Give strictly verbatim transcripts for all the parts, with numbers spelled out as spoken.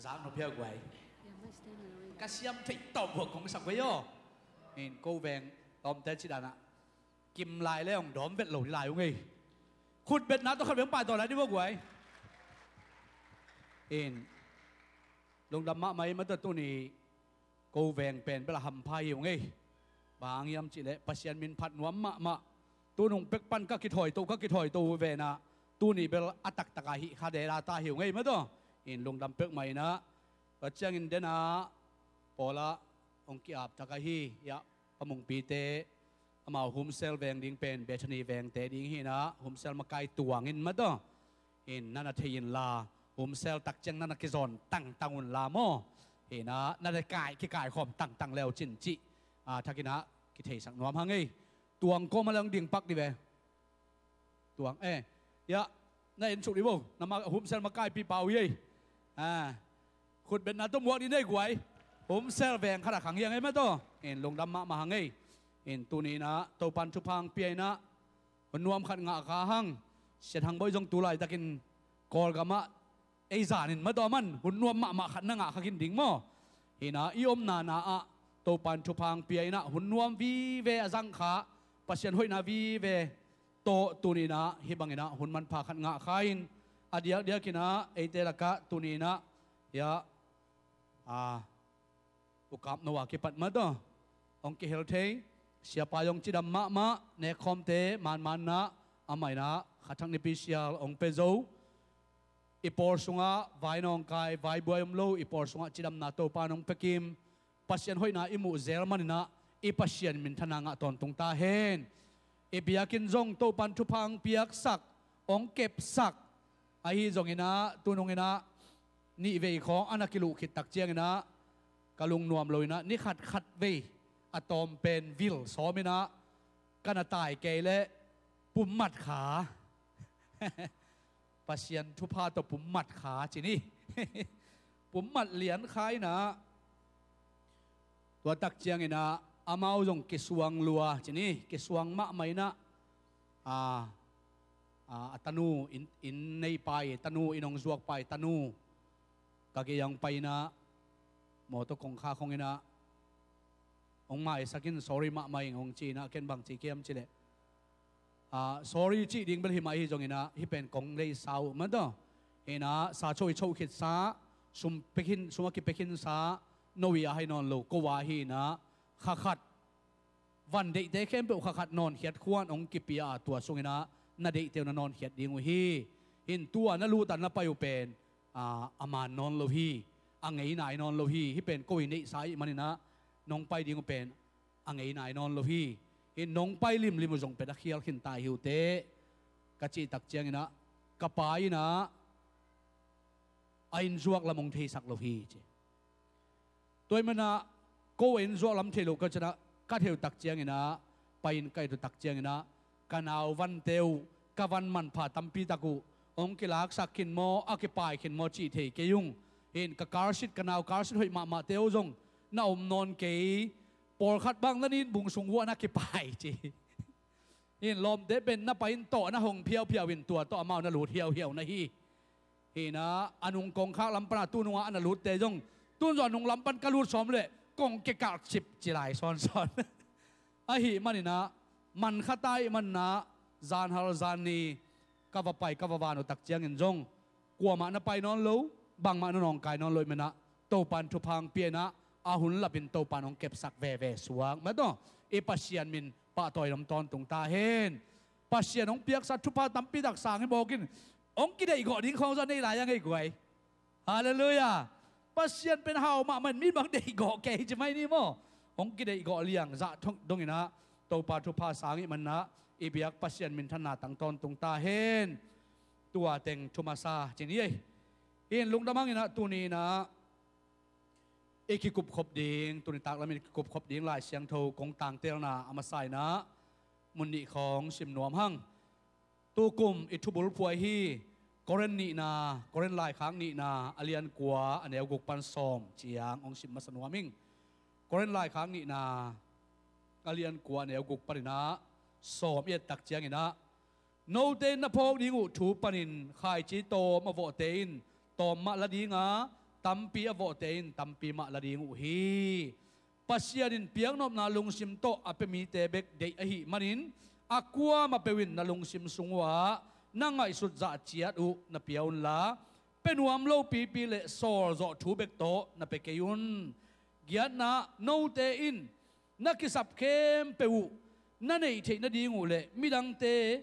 Zak nop hia guai. Ka siam theih tawp huak kong sak guai aw. In ko veng tawmte ci danah kim lai le hong dawm vet lo ni lai ung ei. Khutbetna tawh khat veng paitaw lai di vua guai. In lungdam mahmah ei, mata tuni ko veng pen bel a hampha hi ung ei. Bang hang hiam cihleh Pasian min phat nuam mahmah. Tunung pek pan ka kithawi to ka kithawi to venah tuni bel a taktak a hih kha dela ta hi ung ei, mata. In lungdam pek mah inah tua ciangin denah Paula hong ki-ap thak ahi. Iah, ka mungpite amau Humsel veng ding pen Bethany vengte ding hinah Humsel makai tuangin, mata. In nana thei inla Humsel tak ciang nana kizawn tangtang unla maw. Hinah nana kai kikaikhawm tangtang leu cin cih a thakinah kitheisak nuam hang ei. Tuang kawma le hong dingpak di ve. Tuang eh. Iah, na en suk di vo. Na ma Humsel makaipi pau hi ei. Khutbetna tawh muak di nei guai. Humsel veng khat a khang hiang ei, mata. In lungdam mahmah hang ei. In tuni inah Topan thupha hong pia inah hun nuam khat ngah kha hang. Sian Hang Bawi zong tu laitakin Kawlgamah ei zanin, mata, man hun nuam mahmah khat na ngah kha khin ding maw. Hinah i omna na ah Topan thupha hong pia inah hun nuam vive a zang kha, Pasian hoihna vive tawh tuni inah hih bang inah hun manpha khat ngah kha in, a diakdiak inah eite lakah tuni inah, iah, a, U Kap No a kipat, mata, hong kihel thei. Siapa zong cidam mahmah, nekkhawmte manman inah amah inah khathak nipi sial hong pia zo. I pawl sungah vai nawngkai, vai buai om lo, i pawl sungah cidamna Topan hong pia kim. Pasian hoihna i muh zel man inah i Pasian minthanna ngah tawntung ta hen. I biakinn zong Topan thupha hong piaksak, hong kepsak. Ahi zong inah tunung inah nihvei khawng a na kiluh khit tak ciang inah ka lungnuam lo inah ni khat khat vei a tawm pen vil sawm inah ka na tai kei leh pummat kha. Pasian thupha tawh pummat kha ci ni. Pummat lian kha inah tua tak ciang inah amau zong kisuang lua ci ni, kisuang mahmah inah, a, a, a tanu, inn, inn neipa i tanu, inn hong zuakpa i tanu, ka gei hong pai inah mawtaw kongkhak hong inah hong maisak in, sorry mahmah ing, hong ci inah ken bang ci kiam cihleh, a, sorry cih ding bel hi mah ahi zong inah hih pen kong leisa uh, mata. Hinah sa cho i cho khitsa, sum pekhin, sum a kipekhinsa no i a hai nawn lo ko a hi inah kha khat van deihte khempeuh kha khat nawnkhiat khuan hong kipia a, tua sung inah na deihte uh na nawnkhiat ding uh hi. Hin tua na lut a na pai uh pen, a, a man nawn lo hi. A ngei nai nawn lo hi. Hih pen ko i neihsa ih man inah nong pai ding uh pen a ngei nai nawn lo hi. Hin nong pai limlim uh zong pen a khial khin ta hi uh teh, ka cih tak ciang inah ka pa inah a inn zuak lam hong theisak lo hi ci. Tua ih manah ko a inn zuak lam thei lo ka ci inah ka thei uh tak ciang inah, pai in ka et uh tak ciang inah ka nau vante uh, ka van manpha tampi tak uh hong kilaksak khin maw, a kipai khin maw cih thei kei ung. Hin ka car seat, ka nau car seat hoih mahmahte uh zong na om nawn kei. Pawlkhat bang na nin bung sung vuah na kipai ci. Hin lawmte pen na pai in tawh na hong phiauphiau in tua tawh amau na lut hiauhiau na hi. Hinah a nung kongkhak lam pana tunungah a na lutte zong tun zong a nung lam pan ka lut sawm leh kong kikalh cip ci lai sawnsawn. Ahi man inah man kha ta ih man inah zanhal zanni ka va pai ka va van uh tak ciangin zong kuamah na pai nawn lo, bangmah na nawngkai nawn lo ih manah Topan thupha hong pia inah a hun lapin Topan hong kepsak veve suak, mataw, i Pasian min pahtawi lam tawntung ta hen. Pasian hong piaksa thupha tampi tak sang hi mawk in hong kideihgawh ding khawng zong a nei lai a ngei guai. Halleluiah. Pasian pen hau mahmah in mi bang deihgawh kei ci mai ni maw. Hong kideihgawh liang zah thong dong inah Topa thupha sang ih manah i biak Pasian minthanna tang tawntung ta hen. Tua teng thu masa ci ni ei. Hin lungdam hang inah tuni inah i kikupkhop ding, tuni tak lamin i kikupkhop ding Lai Siangtho kong tangtelna a masa inah mun nih khawng sim nuam hang. Tukum i thubulphuh ahi Korin nihna, Korin laikhak nihna a lian kua a neu guk pan sawm ciang hong sim masa nuam ing. Korin laikhak nihna a lian kua a neu guk pan inah sawm i et tak ciang inah, note in na phawk ding uh thu panin khaici tawm a vawhte in tawm mah la dinga, tampi a vawhte in tampi mah la ding uh hi. Pasian in piaknopna lungsim tawh a pia mite bek deih ahih manin, a kuamah peuh in na lungsim sung uhah na ngaihsut zah ciat uh na pia unla, pia nuam lopipi le sawlzawh thu bek tawh na pia kei un. Giatna, note in na kisap khempeuh uh na neih theih nading uh le midangte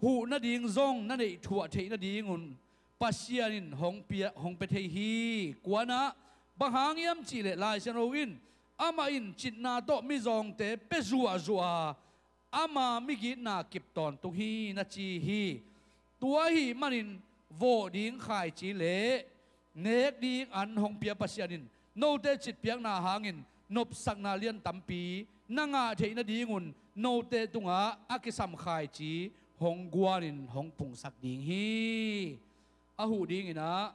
huh nading zong na neih thuah theih nadingun Pasian in hong pia, hong pia thei hi. Kuana, bang hang hiam cihleh Lai Siangtho in amah in citna tawh mizawngte pia zuahzuah a, ama migitna kip tawntung hi na ci hi. Tua ahih manin vawh ding khaici le nek ding an hong pia Pasian in note citpiakna hangin nopsakna lian tampi na ngah theih nadingun note tungah a kisam khaici hong guanin hong pungsak ding hi. A huh dinginah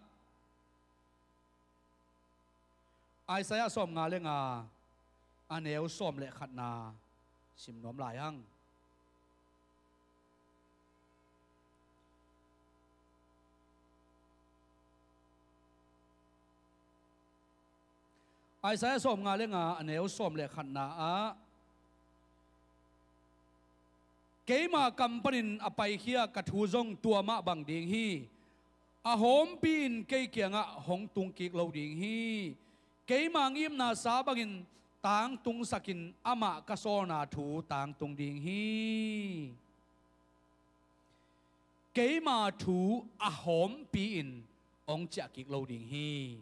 Isaiah sawmnga le nga, a neu sawm le khatna sim nuam lai hang. Isaiah sawmnga le nga, a neu sawm le khatna ah, keima kam panin a paikhia ka thu zong tua mah bang ding hi. A hawmpi in kei kiangah hong tungkik lo ding hi. Keima ngimnasa bangin tangtungsakin amah ka sawlna thu tangtung ding hi. Keima thu a hawmpi-in hong ciahkik lo ding hi.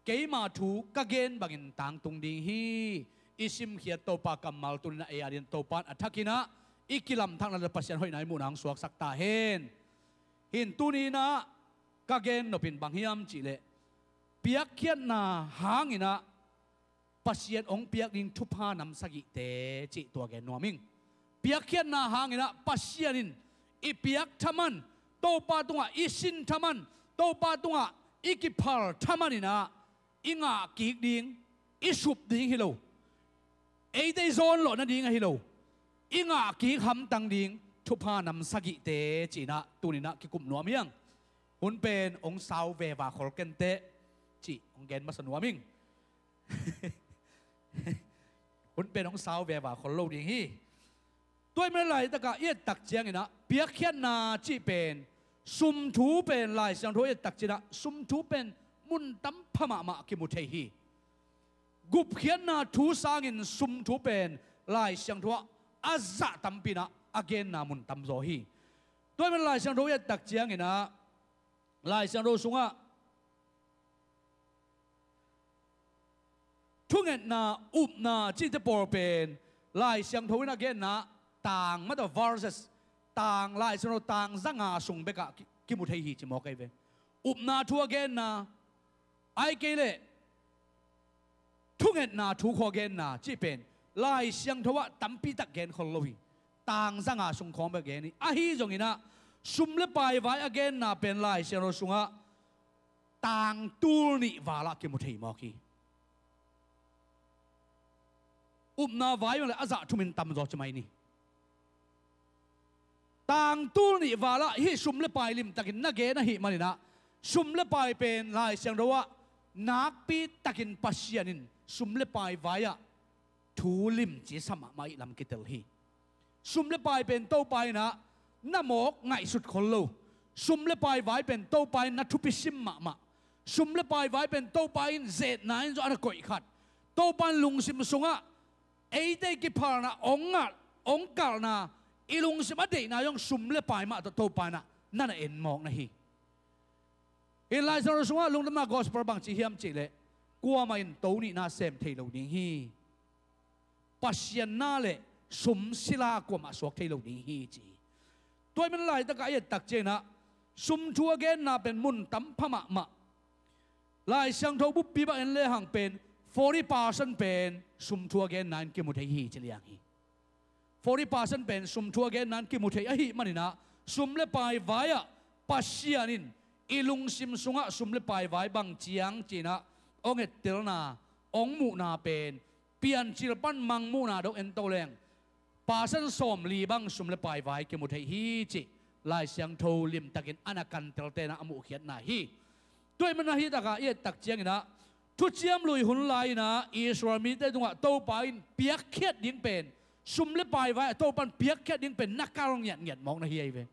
Keima thu ka gen bangin tangtung ding hi. I simkhiat Topa kammal tuninah ei adin Topa in a thakinah i kilamthakna le Pasian hoihna i muhna hong suaksak ta hen. Hin tuninah ka gen nopin bang hiam cihleh, piakkhiatna hanginah Pasian hong piak ding thupha nam sagihte cih tua gen nuam ing. Piakkhiatna hanginah Pasian in i piak thaman, Topa tungah i sin thaman, Topa tungah i kiphal thamaninah i ngahkik ding, i sup ding hi lo. Eite i zawn lawh nading ahi lo. I ngahkik hamtang ding thupha nam sagihte cihinah tuninah kikum nuam hiang. Hun pen hong sau veva khol kenteh cih hong gen masa nuam ing. Hun pen hong sau veva khol lo ding hi. Tua i mel laitakah i ettak cianginah piakkhiatna cih pen, sumthu pen Lai Siangtho i ettak cianginah sumthu pen mun tam pha mahmah kimu thei hi. Gupkhiatna thu sangin sumthu pen Lai Siangtho ah a zah tampinah a genna mun tamzaw hi. Tua i mel Lai Siangtho i ettak cianginah Lai Siangtho sungah thungetna, upna cihte pawl pen Lai Siangtho in a genna tang, mata verses, tang, Lai Siangtho tang zanga sung bekah ki, kimu thei hi ci mawk ahi ve. Upna thu a genna, ahih kei leh thungetna thu khawng a genna cih pen Lai Siangtho ah tampitak gen khol lo hi. Tang zanga sung khawng bek gen hi. Ahi zonginah sum le pai vai a genna pen Lai Siangtho sungah tang tul nih valah kimu thei mawk hi. Upna vai bang le a zah thumin tamzaw ci mai ni. Tang tul nih valah hih sum le pai limtakin na gen ahih maninah sum le pai pen Lai Siangtho ah nakpitakin Pasian in sum le pai vai-ah thu limci sa mahmah ih lam kitel hi. Sum le pai pen Topa innah na mawk ngaihsut khol lo. Sum le pai vai pen Topa in na thupi sim mahmah. Sum le pai vai pen Topa in zetna in zong a na koih khat. Topa in lungsim sungah eite i kiphalna hong ngalh, hong kalhna, i lungsim a deihna zong sum le pai mah tawh Topa innah na na en mawk na hi. Hi Lai Siangtho sungah Lungdamna Gospel bangci hiam cihleh, kuamah in to nihna sem thei lo ding hi. Pasian na le sum sila kuamah suak thei lo ding hi ci hi. Tua i man laitakah i ettak cianginah sum thu a genna pen mun tam pha mahmah. Lai Siangtho buppi bang en lehang pen forty percent pen sum thu a genna in kimu thei hi ci liang hi. Forty percent pen sum thu a genna in kimu thei ahih maninah sum le pai vai-ah Pasian in i lungsim sungah sum le pai vai bang ciang cinah hong ettelna, hong muhna pen Piancil pan Mangmuhna dong en to leng percent sawmli bang sum le pai vai kimu thei hi cih Lai Siangtho limtakin a na kantel tenah a muhkhiatna hi. Tua ahih manin ah hih takah i et tak ciangin ah, thuciam lui hun lai-in ah Israel mite tungah Topa in piakkhiat ding pen, sum le pai vai-ah Topa in piakkhiat ding pen na kal ngiatngiat mawk na hi ahi ve.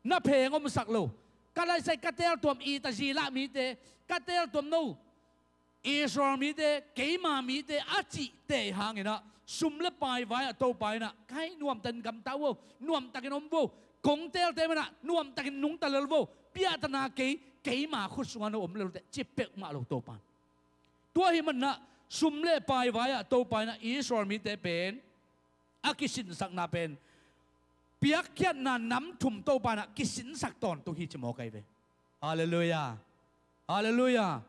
Na pheng omsak lo. Ka laisai ka teeltuam, i ta zila mite, ka teeltuam no, Israel mite, keima mite a cih tei hangin ah, sum le pai vai-ah Topa in ah, "Kai, nuamtakin gamta un vo, nuamtakin om un vo, kong teelte man ah nuamtakin nungta lel un vo, piahtana kei, keima khut sungah no om lel un teh," ci peuhmah lo Topa in. Tua ahih manin ah sum le pai vai-ah Topa in ah Israel mite pen a kisinsakna pen piakkhiatna nam thum Topa in ah kisinsak tawntung hi ci mawk ahi ve. Halleluiah. Halleluiah.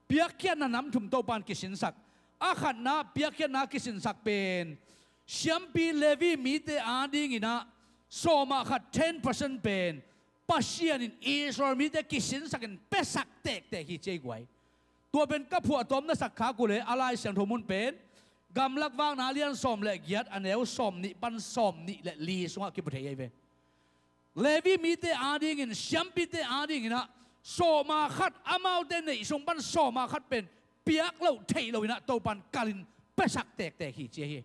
Piakkhiatna nam thum Topa in kisinsak. A khatna piakkhiatna kisinsak pen siampi Levi mite adingin ah sawm ah khat, ten percent pen Pasian in Israel mite kisinsakin piasak tektek hi ci ei guai. Tua pen ka phuahtawm na sak khak uh leh a Lai Siangtho mun pen Gamlak Vakna a lian sawm le giat, a neu sawmnih pan sawmnih le li sungah kimu thei ahi ve. Levi mite adingin, siampite adingin ah sawm ah khat, amaute neih sung pan sawm ah khat pen piak loh theih loin ah Topa in kalin piasak tektek hi ci ahi.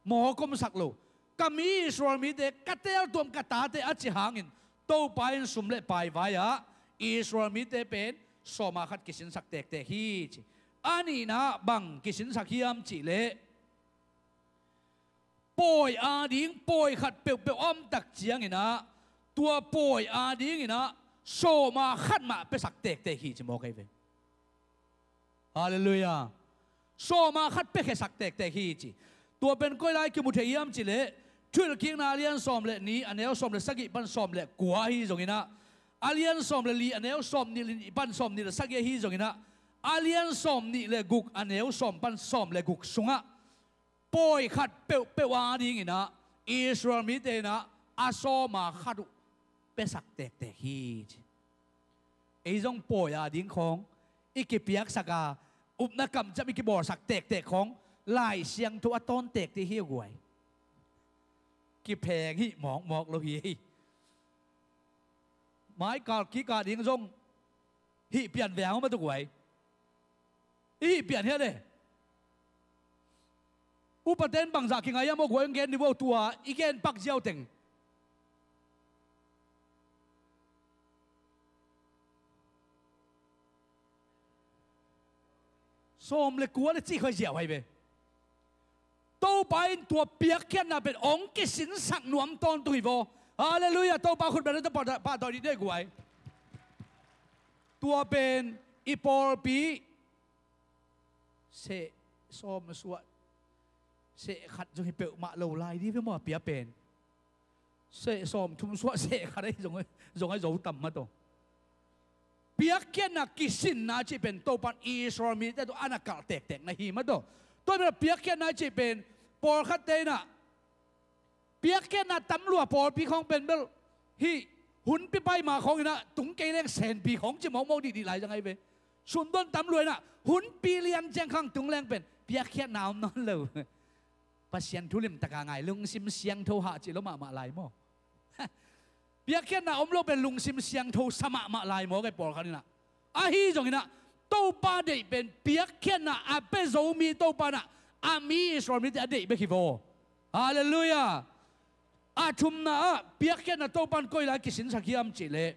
Mawk omsak lo. Ka mi Israel mite, ka teeltuam ka tate a cih hangin Topa in sum le pai vai-ah Israel mite pen sawm ah khat kisinsak tektek hi ci. A nihna bang kisinsak hiam cih leh, pawi ading, pawi khat peuhpeuh a om tak ciangin ah, tua pawi adingin ah sawm ah khat mah piasak tektek hi ci mawk ahi ve. Halleluiah. Sawm ah khat piakhiasak tektek hi ci. Tua pen koi lai kimu thei hiam cih leh, Thuhilhkikna a lian sawm le nih, a neu sawm le sagih pan sawm le kua ahi zongin ah, a lian sawm le li, a neu sawmnih le nih pan sawmnih le sagih ahi zongin ah, a lian sawmnih le guk, a neu sawm pan sawm le guk sungah pawi khat peuhpeuh adingin ah Israel mite in ah a sawm ah khat uh piasak tektek hi ci. Ei zong pawi ading khawng i kipiaksak a, upna kamciam i kibawlsak tektek khawng Lai Siangtho a tawntek te hi a guai. Kipheng hih mawkmawk lo hi ei. Mai kal kik ading zong hih pian veng om a tuk guai. I hih pian hiah le, upaten bangzah kingai hiam aw guai, hong gen ni vo, tua i gen pak ziau teng. Sawm le kua le cih khoi ziau hai ve. Topa in tua piakkhiatna pen hong kisinsak nuam tawntung hi vaw. Halleluiah. Topa khut beng na ta pah, pah tawh dih deh guai. Tua pen i pawlpi seh sawm suah, seh khat zong hi peuhmah lo lai dih ve maw, a pia pen. Seh sawm thum suah seh khat ahi zong, zong ahi zo tam mah tawh. Piakkhiatna kisinna cih pen Topan Israel mite tawh a na kalh tektek na hi mah tawh. Tua pen piakkhiatna cih pen pawlkhatte in ah piakkhiatna tam lua pawlpi khawng pen bel hih hunpi pai ma khawng in ah tung kei leng senpi khawng ci mawkmawk dihdih lai zang ahi ve. Sumdon tam lua in ah hunpi lian ciang khang tung leng pen piakkhiatna om nawn lo. Pasian thu limtaka ngai, lungsim siangtho hah cih lo mahmah lai maw? Piakkhiatna om lo pen lungsim siangtho sa mahmah lai maw, kei pawlkhat in ah. Ahi zongin ah Topa deih pen piakkhiatna a pia zo mi Topa in ah a mi Israel mite a deih bek hi vaw. Halleluiah. A thumna ah piakkhiatna Topan koi lai kisinsak hiam cih leh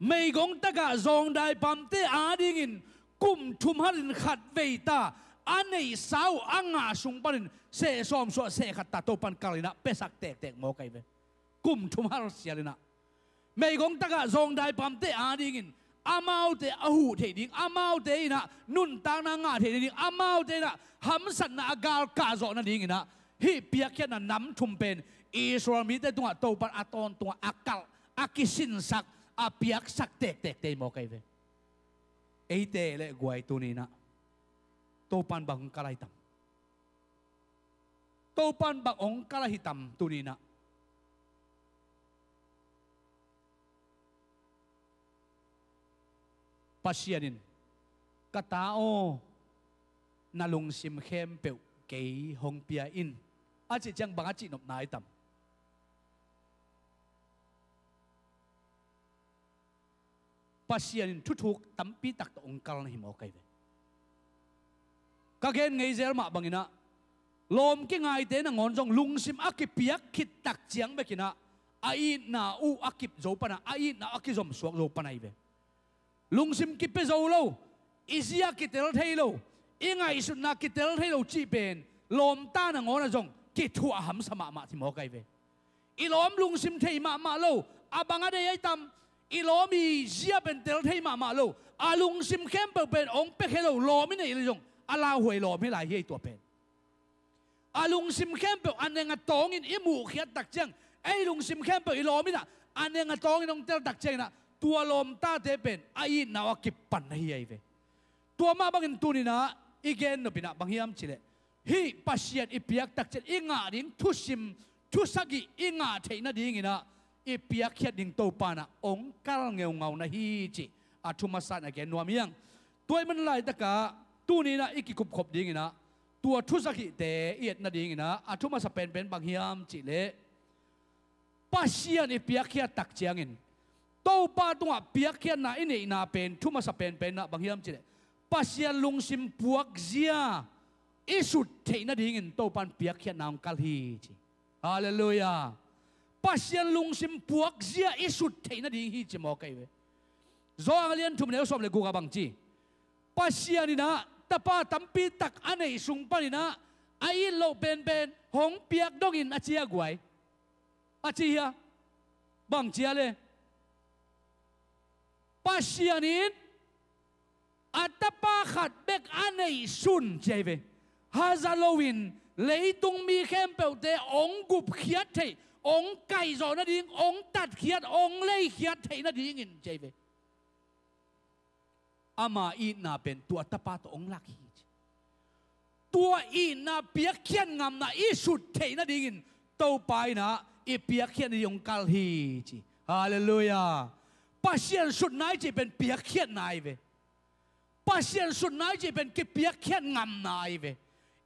meigong tagah zawngdai pamte adingin kum thum halin khat vei ta a neihsa uh a ngah sung panin seh sawm suah seh khat ta Topan kalh in ah piasak tektek mawk ahi ve. Kum thum hal sial in ah meigong tagah zawngdai pamte adingin amaute a huh theih ding, amaute in ah nuntakna ngah theih ding, amaute in ah hamsatna a galkah zawh nadingin ah hih piakkhiatna nam thum pen Israel mite tungah Topan a tawntungah a kalh, a kisinsak, a piaksak tektek tei mawk ahi ve. Eite le guai tuni in ah Topan bang hong kalh ahi tam? Topan bang hong kalh ahi tam tuni in ah? Pasian in, ka ta aw, na lungsim khempeuh kei hong pia in, a cih ciang bang a cihnopna ahi tam? Pasian in thuthuk tampi tak tawh hong kal na hi mawk ahi ve. Ka gen ngei zel mah banginah lawm kingaite nangawn zong lungsim a kipiak khit tak ciang bekinah a itna uh a kip zo pana, a itna uh a kizomsuak zo pana hi ve. Lungsim kipia zo lo, i zia kitel thei lo, i ngaihsutna kitel thei lo cih pen lawmta nangawnah zong kithuah hamsa mahmah hi mawk ahi ve. I lawm lungsim thei mahmah lo, a bang a deih ahi tam, i lawm i zia pen tel thei mahmah lo, a lungsim khempeuh pen hong pia khe lo lawm i neih le zong a lauhuai lawm hi lai hi ei tua pen. A lungsim khempeuh a neng a tawngin i muhkhiat tak ciang, ei lungsim khempeuh i lawm inah a neng a tawngin hong tel tak cianginah tua lawmtate pen a itna uh a kip pan na hi ahi ve. Tua mah bangin tuninah i gen nopinah bang hiam cileh, hih Pasian i piak tak ciang i ngah ding thusim, thusagih i ngah theih nadinginah i piakkhiat ding Topa inah hong kal ngeungau na hi cih a thu masa in a gen nuam hiang. Tua i man laitakah tuninah i kikupkhop dinginah tua thusagihte i et nadinginah a thu masa penpen bang hiam cihleh, Pasian i piakkhiat tak ciangin Topa tungah piakkhiatna i neihna pen thu masa penpen ah bang hiam cihleh, Pasian lungsim puakzia i sut theih nadingin Topa in piakkhiatna hong kal hi ci. Halleluiah. Pasian lungsim puakzia i sut theih nading hi ci mawk ahi ve. Johan a lian thum neu sawm le guk ah bang ci? Pasian inah tapa tampi tak a neih sung paninah a it loh penpen hong piak dongin a ci a guai. A ci hia? Bang cia le? Pasian in a tapa khat bek a neih sun ci ahi ve. Haza loin leitung mi khempeuhte hong gupkhiat theih, hong kaihzawh nading, hong tatkhiat, hong leikhiat theih nadingin ci ahi ve. Ama itna pen tua tapa tawh hong lak hi ci. Tua itna piakkhiat ngamna i sut theih nadingin Topa inah i piakkhiat nading hong kal hi ci. Halleluiah. Pasian sutna i cih pen piakkhiatna ahi ve. Pasian sutna i cih pen kipiakkhiat ngamna ahi ve.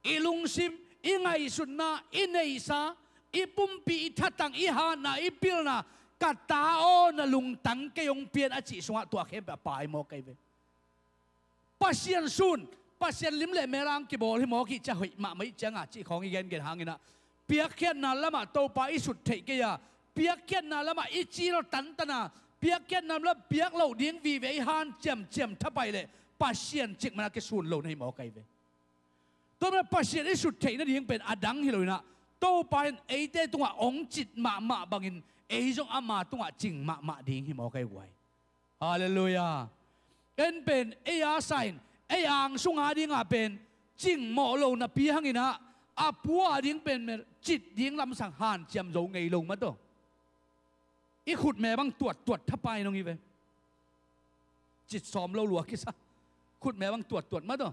I lungsim, i ngaihsutna, i neihsa, i pumpi, i thatang, i hatna, i pilna, ka ta aw, na lungtang kei hong pian a cih sungah tua khempeuh a pai mawk ahi ve. Pasian sun, Pasian lim le mel ang kibawl hi mawk hi cia hoih mahmah ih cianga cih khawng i gengen hanginah piakkhiatna lamah Topa i sut theih kei a, piakkhiatna lamah i cil tantana, piakkhiatna lam piak loh ding vive i hanciamciam thapai leh Pasian cikmana kisun lo na hi mawk ahi ve. Tua mana Pasian i sut theih nading pen a dang hi loinah Topa in eite tungah hong cit mahmah bangin ei zong ama tungah cing mahmah ding hi mawk ahi guai. Halleluiah. En pen ei a sa in ei ang sunga dingah pen cingmawh lo napi hanginah a pua a ding pen cit ding lamsang hanciam zo ngei lo mataw. I khutme bang tuattuat thapai nong hi ve. Cit sawm lo lua kisa. Khutme bang tuattuat mataw.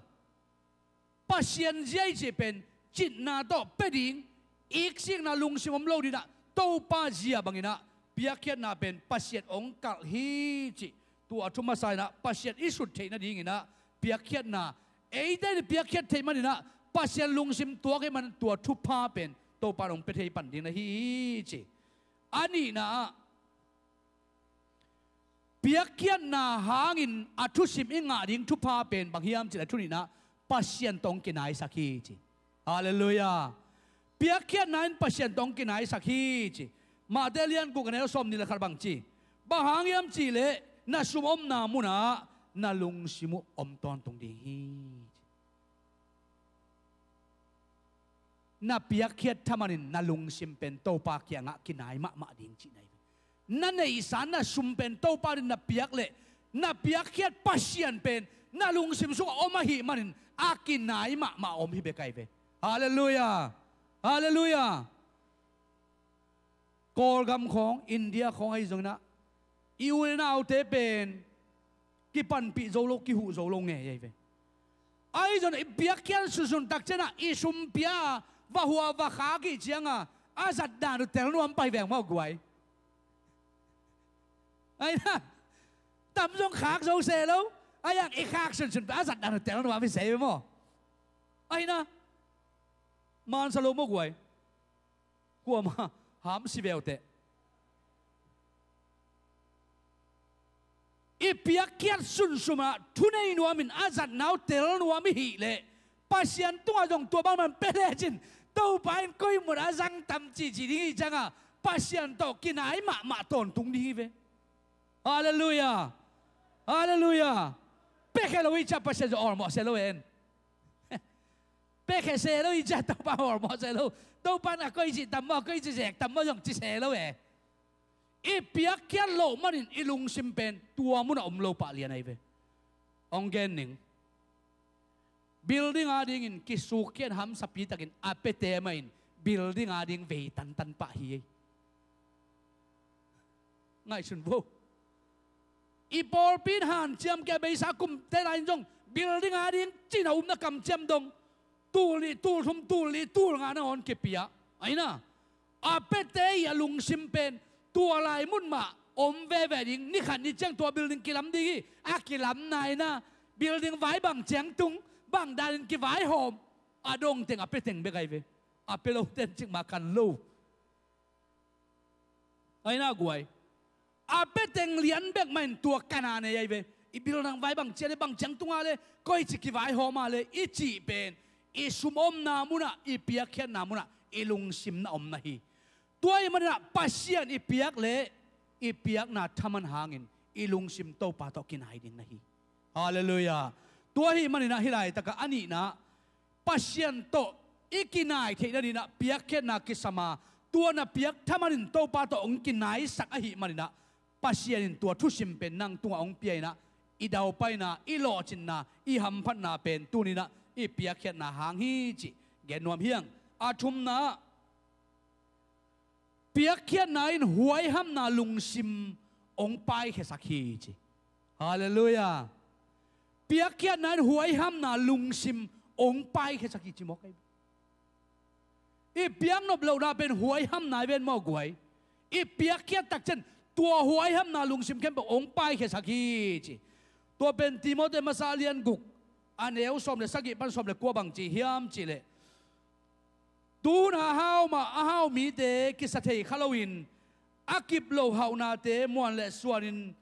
Pasian zia i cih pen citna tawh pia ding, iksikna lungsim om lo dinah Topa zia banginah piakkhiatna pen Pasian hong kalh hi cih tua a thu masa inah Pasian i sut theih nadinginah piakkhiatna eite in piakkhiat theih maninah Pasian lungsim tuak hi man tua thupha pen Topa in hong pia thei pan ding na hi hi ci. A nihna ah piakkhiatna hangin a thusim i ngah ding thupha pen bang hiam cih leh a thu nihna Pasian tawh hong kinaisak hi ci. Halleluiah. Piakkhiatna in Pasian tawh hong kinaisak hi ci. Mate lian guk a neu sawm nih le khat bang ci? Bang hang hiam cih leh na sum omna munah na lungsim uh om tawntung ding hi ci. Na piakkhiat thamanin na lungsim pen Topa kiangah kinai mahmah ding cihna hi. Na neihsa na sum pen Topa din na piak leh na piakkhiat Pasian pen na lungsim sungah om ahih manin a kinai mahmah om hi bek ahi ve. Halleluiah. Halleluiah. Kawlgam khawng, India khawng ahi zonginah i u le naute pen kipanpih zo lo, kihuh zo lo ngei ahi ve. Ahi zonginah i piakkhiat sunsun takcianah i sum pia a va hua va khak ih cianga a zatdan uh tel nuam pai veng maw guai. Ahi na, tam zong khak zo se lo. Ahi ang i khak sunsun pia a zatdan uh tel nuam hi se ve maw. Ahi na, mansa lo maw guai. Kuama ham si veuteh. I piakkhiat sunsum ah thunei nuamin a zatna uh tel nuam i hih leh Pasian tungah zong tua bangmah pia lecin Topa in koi mun a zang tam cihcih ding i hih ciangah Pasian tawh kinai mahmah tawntung ding hi ve. Halleluiah. Halleluiah. Piakhia lo i ciah Pasian zong awlmawh se lo en. Piakhia se lo i ciah Topa awlmawh se lo. Topa in a koi cih tam maw, a koi cih zek tam maw zong ci se lo e. I piakkhiat loh manin i lungsim pen tua munah om lo pah lian ahi ve. Hong gen ning. Building adingin kisukkhiat hamsapi takin a piate mah in building ading vei tantan pah hi. Ngaihsun vo. I pawlpi in hanciam kei a beisa kumte lai in zong building ading cina umna kamciam dong tul nih, tul thum, tul li, tul nga nangawn kipia. Aina a piate i a lungsim pen tua lai mun mah om veve ding, ni khat ni ciang tua building kilam ding hi. A kilamna ina building vai bang ciang tung, bang danin kivaihawm, a dongteng a piateng bek ahi ve. A pia loten cikmah kan lo. Aina guai. A piateng lian bek mah in tua kana nei ahi ve. I building vai bang ciang le, bang ciang tunga le, koi ci kivaihawma le i cih pen i sum omna munah, i piakkhiatna munah i lungsim na omna hi. Tua i maninah Pasian i piak le i piakna thaman hangin i lungsim Topa tawh kinai ding na hi. Halleluiah. Tua hi maninah hih laitakah a nihna Pasian tawh i kinai theih nadinah piakkhiatna kisama, tua na piak thamanin Topa tawh hong kinaisak ahi maninah Pasian in tua thusim pen nang tungah hong pia inah i daupaina, i lawhcinna, i hamphatna pen tuninah i piakkhiatna hang hi cih gen nuam hiang. A thumna piakkhiatna in huaihamna lungsim hong paikhiasak hi ci. Halleluiah. Piakkhiatna in huaihamna lungsim hong paikhiasak hi ci mawk ahi. I piaknop lohna pen huaihamna i ven mawk guai. I piakkhiat takcian tua huaihamna lungsim khempeuh hong paikhiasak hi ci. Tua pen Timoti masa lian guk a neu sawm le sagih pan sawm le kua bang ci hiam cihleh, tu hun a hau mah a hau mite kisa thei kha loin a kip lo hauhnate muan le suanin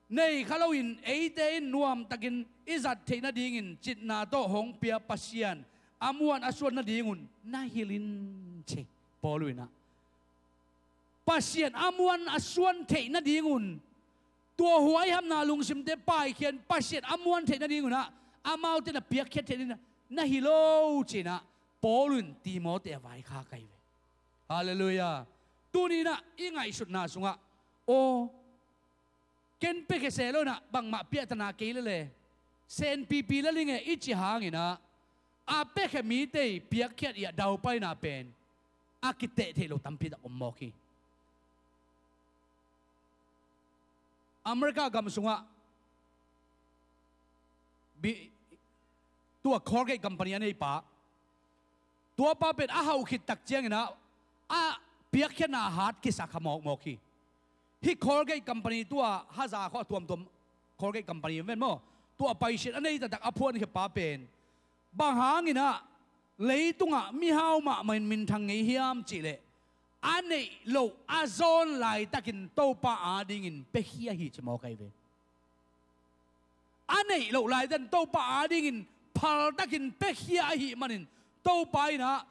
nei kha loin eite in nuamtakin i zat theih nadingin citna tawh hong pia Pasian a muan a suan nadingun na hilh in ci. Paul inah Pasian a muan a suan theih nadingun tua huaihamna lungsimte paikhian Pasian a muan theih nadingunah amaute na piakkhiat theih nadingunah na hi lo cinah Paul in Timoti a vaikhak ahi ve. Halleluiah. Tuninah i ngaihsutna sungah aw ken piakhia se lo inah bangmah piahtana kei lele senpipi lalinge i ci hanginah a piakhia mite i piakkhiat i a daupaina pen a kiteh theih lo tampitak om mawk hi. America gam sungah tua Colgate company a neipa, tuapa pen a hauh khit tak cianginah a piakkhiatna hat kisa kha mawkmawk hi. Hih Colgate company tua haza khawh a tuamtuam Colgate company ven maw, tua paisiat a nei taktak a phuankhia pa pen bang hanginah leitungah mihau mahmah in minthang ngei hiam cihleh a neih loh a zawn laitakin Topa adingin piakhia hi ci mawk ahi ve. A neih loh laitakin Topa adingin phaltakin piakhia ahi manin Topa inah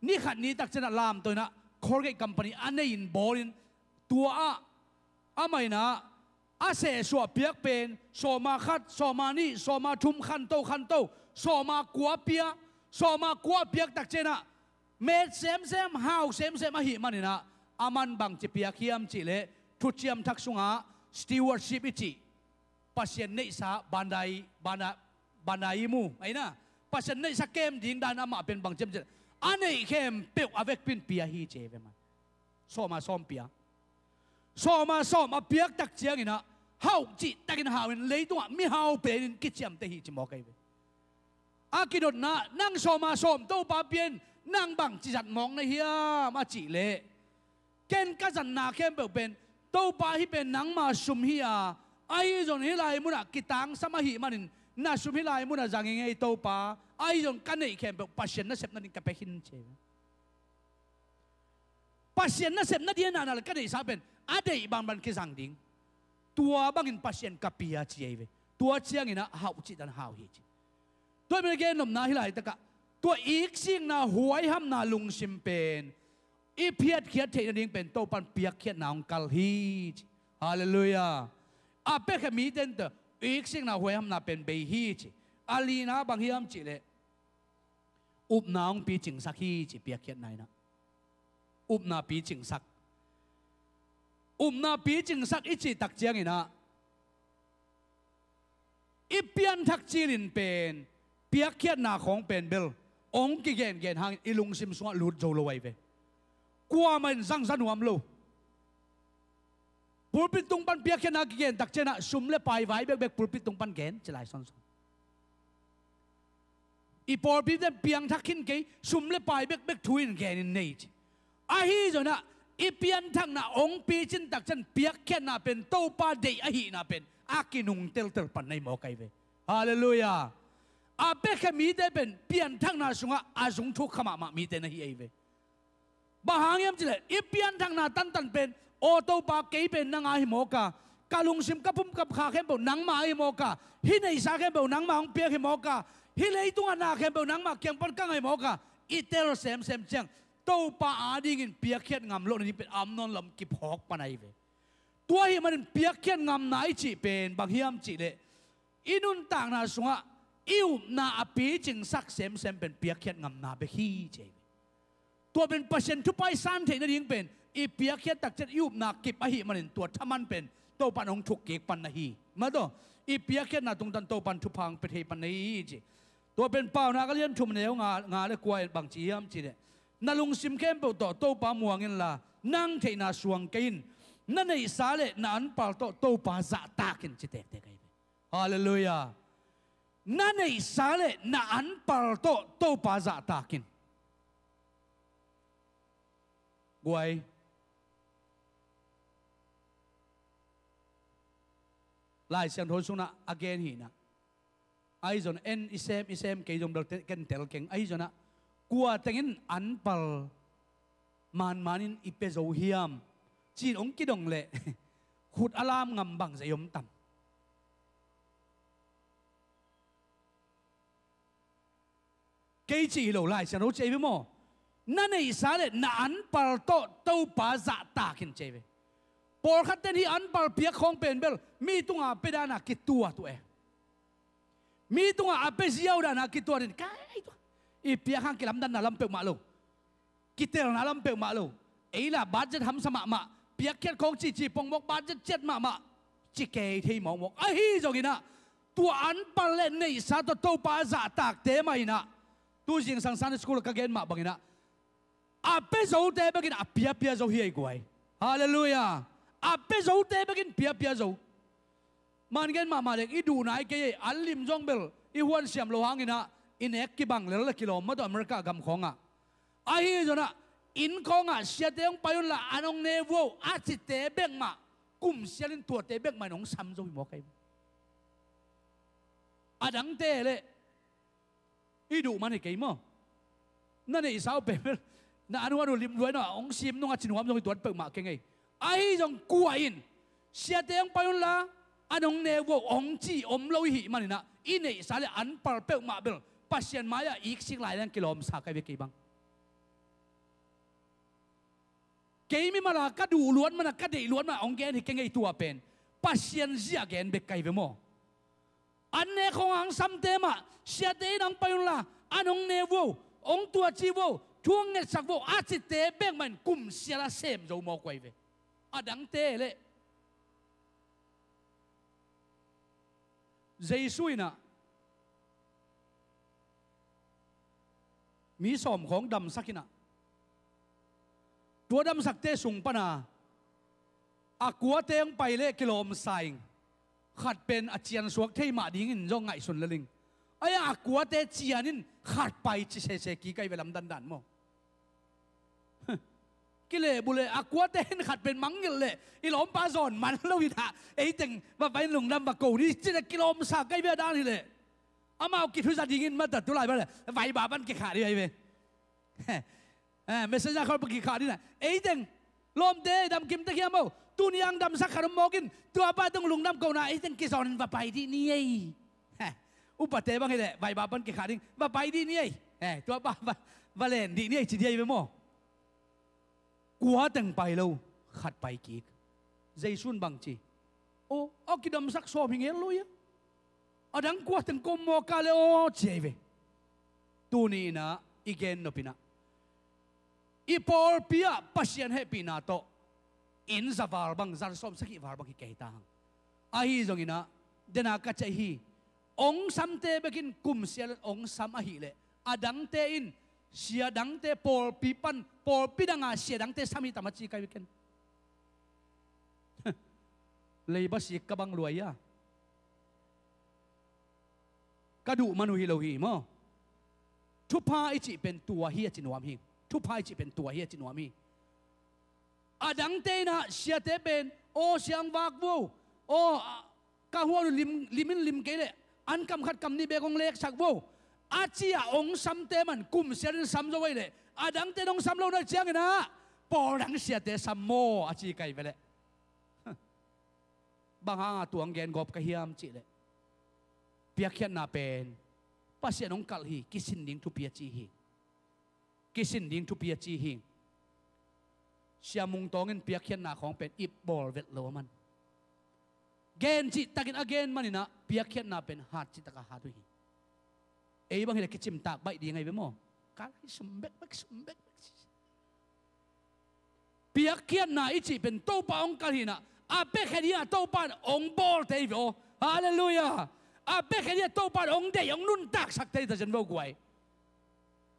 ni khat ni takcianah lamto inah Colgate company a nei in bawlin tua ah amah inah a sehsuah piak pen sawma khat, sawma nih, sawma thum, khanto khanto, sawma kua pia, sawma kua piak takcianah met semsem, hau semsem ahi maninah aman bangci piak hiam cihleh Thuciam Thak sungah stewardship i cih Pasian neihsa bandai, banda, bandai i mu aina Pasian neihsa kem ding dan amah pen bangciam cihleh a neih khempeuh a vekpin pia hi ci ve man. Sawma sawm pia. Sawma sawm a piak tak cianginah hauh cihtakin hau in leitungah mihau penin kiciamteh hi ci mawk ahi ve. A kidotna nang sawma sawm Topa pian nang bangci zat mawk na hiam a cihleh ken ka zatna khempeuh pen Topa hih pen nangma sum hi a, ahi zong hih lai munah kitangsam ahi manin na sum hih lai munah zang ing ei Topa, ahi zong ka neih khempeuh Pasian nasep nading ka pia khin ci. Pasian nasep nading a nana le ka neihsa pen a deih banban kizang ding. Tua bangin Pasian ka pia ci ahi ve. Tua ciangin ah hau cih dan hau hi ci. Tua hi mah gen nopna hi laitakah tua iksikna huaihamna lungsim pen i phiatkhiat theih nading pen Topan piakkhiatna hong kal hi ci. Halleluiah. A piakhia mite in tua iksikna huaihamna pen bei hi ci. A lina bang hiam cihleh upna hong picingsak hi ci piakkhiatna in ah. Upna picingsak. Upna picingsak i cih tak ciangin ah i pianthak cilin pen piakkhiatna khawng pen bel hong kigengen hangin i lungsim sungah lut zo lo ahi ve. Kuamah in zangza nuam lo. Pulpit tung pan piakkhiatna kigen tak ciangin ah sum le pai vai bekbek pulpit tung pan gen ci lai sawnsawn. I pawlpite in piangthak khin kei, sum le pai bekbek thu in genin nei ci. Ahi zongin ah i pianthakna hong picin tak ciang piakkhiatna pen Topa deih ahihna pen a kinung teltel pan na hi mawk ahi ve. Halleluiah. A piakhia mite pen pianthakna sungah a zung thuk kha mahmah mite na hi ahi ve. Bang hang hiam cihleh i pianthakna tantan pen, aw Topa, kei pen nang a hi mawk a, ka lungsim ka pum ka kha khempeuh nangma a hi mawk a, hih neihsa khempeuh nangma hong piak hi mawk a, hih leitungah na khempeuh nangma kiang pan ka ngah hi mawk a, i tel semsem ciang Topa adingin piakkhiat ngam loh nading pen a om nawn lo, kip hawk pan ahi ve. Tua ahih manin piakkhiat ngamna i cih pen bang hiam cihleh i nuntakna sungah i upna a picingsak semsem pen piakkhiat ngamna bek hi ci ahi ve. Tua pen Pasian thupha i san theih nading pen i piakkhiat tak ciang i upna kip ahih manin tua thaman pen Topan hong thuk kik pan na hi. Mah tawh i piakkhiatna tungtawn Topan thupha hong pia thei pan na hi ci. Tua pen Paunak a lian thum neu nga, nga le kua in bang ci hiam cihleh, na lungsim khempeuh tawh Topa muang inla nang theihna suang kei in. Na neihsa le na anpal tawh Topa zahtak in ci tektek ahi ve. Halleluiah. Na neihsa le na anpal tawh Topa zahtak in. Guai. Lai Siangtho sungah a gen hi in ah. Ahi zongin en i sem, i sem kei zong bel ken tel keng. Ahi zongin ah kua tengin anpal manmanin i pia zo hiam ci-in hong kidong leh khut a lam ngam bang zah i om tam? Kei cih hi lo, Lai Siangtho cih ahi ve maw. Na neihsa le na anpal tawh Topa zahtak in ci ahi ve. Pawlkhatte in hih anpal piak khawng pen bel mi tungah a pia dan a kituat uh e. Mi tungah a pia ziau dan a kituat in, kai tua, i piak hang kilamdanna lam peuhmah lo, kitelna lam peuhmah lo. Ei lah budget hamsa mahmah, piakkhiat khawng cihcih pongmawk budget ciat mahmah ci kei thei mawkmawk. Ahi zongin ah tua anpal le neihsa tawh Topa a zahtakte mah in ah, tu zingsang Sunday school ka gen mah bangin ah, a pia zote bekin a piapia zo hi ei guai. Halleluiah. A pia zote bekin piapia zo. Man gen mahmah dek i duh nai kei ei, an lim zong bel i huan siam lo hangin ah i nek kibang lel le kilawm mah tawh America gam khawngah. Ahi zongin ah inn khawngah siate hong pai unla an hong ne vuau a cite bek mah kum sialin tuate bek mah in hong sam zo hi mawk ahi. A dangte leh i duh man hi kei maw. Na neihsa uh pen bel na an huan uh lim luai no a hong sim nung a ci nuam zong hi tuat peuhmah keng ei. Ahi zong kua in siate hong pai unla an hong ne vuau hong ci om lo i hih manin ah i neihsa le anpal peuhmah bel Pasian mai-ah iksik lai leng kilawmsa ka hi ve kei bang. Kei mimal a ka duh luat man a ka deih luat man a hong gen hi keng ei tua pen Pasian zia gen bek ka hi ve maw. An ne khawng hang samte mah siate in hong pai unla an hong ne vuau, hong tuaci vuau, thu hong ngetsak vuau a cite bek mah in kum sial a sem zo mawk uh ahi ve. A dangte leh Jesu in ah mi sawm khawng damsak in ah, tua damsakte sung pan a a kuate hong pai leh kilawmsa ing. Khat pen a ciansuak thei mah dingin zong ngaihsun lel ing. Ai-a a kuate cian in khat pai ci sese kik ahi ve lamdandan maw. Kilehbulh leh a kuate in khat pen mangngilh leh i lawmpa zawn man lo in ah eiteng va pai in lungdam va ko ni ci leh kilawmsa ka hi ve a dan hi leh. Amau kithuza dingin mata tulai bang leh vai ba ban kikhah ding ahi ve. Eh, messenger khawng kikhah ding a eiteng lawmte damkim tek hiam aw. Tuni ang damsak khat om mawk in, tua pa tung lungdam kohna, ei teng kizawnin va pai dih ni ei. He, upate bang hileh, vai ba pan kikhah ding, va pai dih ni ei. He, tua pa va, va len dih ni ei ci dih ei ve maw. Kua teng pai lo, khat pai kik. Jesu'n bang ci? Aw, a kidamsak sawm hi ngel lo ia. A dang kua teng kawm mawk a le aw ci ei ve. Tuni inah i gen nop inah i pawlpi ah Pasian hehpihna tawh inn za val bang, za sawm sagih val bang hi kei ta hang. Ahi zong inah dena ka cai hi. Ong samte bekin kum sial in ong sam ahileh a dangte in sia dangte pawlpi pan, pawlpi danga sia dangte sam hi tam a ci kai beken. Leiba sik ka bang luai a. Ka duh man uh hi lo hi maw. Thupha i cih pen tua hi a ci nuam hi. Thupha i cih pen tua hi a ci nuam hi. A dangte inah siate pen, aw siang vak vo, aw, a, ka huan uh lim, lim in lim kei leh an kam khat kam nih bek hong leksak vo, a ci-a ong samte man kum sial in sam zo ei leh a dangte in hong sam lo na ciang inah pawl dang siate sam maw a ci kai ve leh. Bang hanga tua ang gen gawp ka hiam cihleh, piakkhiatna pen Pasian hong kalh hi, kisin ding thupi a ci hi. Kisin ding thupi a ci hi. Sia Mung Tawng in piakkhiatna khawng pen ip bawl vet lo a man. Gen cihtakin a gen man inah piakkhiatna pen hat cihtak a hat uh hi. Ei bang hileh kicimtak baih ding ahi ve maw. Ka lai sum bekbek, sum bekbek. Piakkhiatna i cih pen Topa hong kalh hi inah, a piakkhiat hi a Topa in hong bawlte hi ve aw. Halleluiah. A piakkhiat hi a Topa in hong deih, hong nuntaksakte hi ta zen vo guai.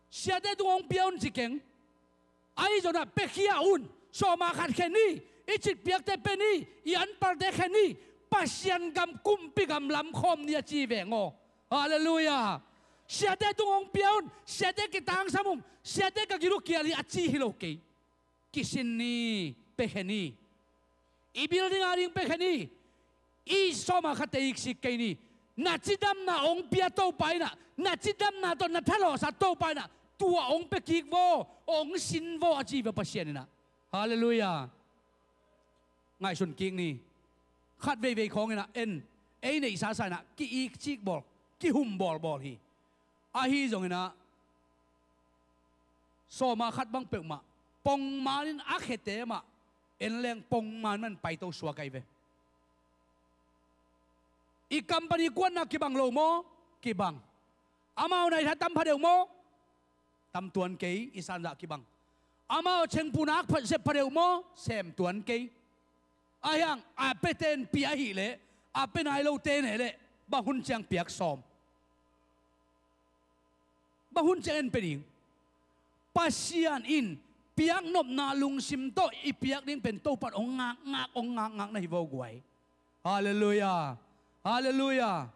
Siate tung hong pia un ci keng. Ahi zongin ah piakhia un, sawma khat khen ni, i citpiakte pia ni, i anpalte khen ni, Pasian gam, kumpi gam lam khawm ni a ci veng aw. Halleluiah. Siate tung hong pia un, siate kitangsam un, siate ka gil uh kial hi a ci hi lo kei. Kisin ni, pia khen ni. I building a ding pia khen ni. I sawma khatte iksik kei ni. Na cidamna hong pia Topa inah, na cidamna tawh na thalawhsa Topa inah, tua hong pia kik vaw, hong sin vaw a ci ve Pasian inah. Halleluiah. Ngaihsun kik ni. Khat veivei khawng inah en, ei neihsa sa inah ki-iksik bawl, kihum bawlbawl hi. Ahi zong inah sawma khat bang peuhmah pongman in a khete mah en leng pongman man paito suak ahi ve. I company kuatna kibang lo maw? Kibang. Amau naitha tam pha deuh maw? Tam tuan kei, i sanzah kibang. Amau chengpuna ak pha, sep pha deuh maw? Sem tuan kei. Ahi hang a piate in pia ahih leh, a pia nai lote in ahih leh, bang hun ciang piak sawm? Bang hun ciang en pia ding? Pasian in piak nopna lungsim tawh i piak ding pen Topa in hong ngakngak, hong ngakngak na hi vaw guai. Halleluiah. Halleluiah.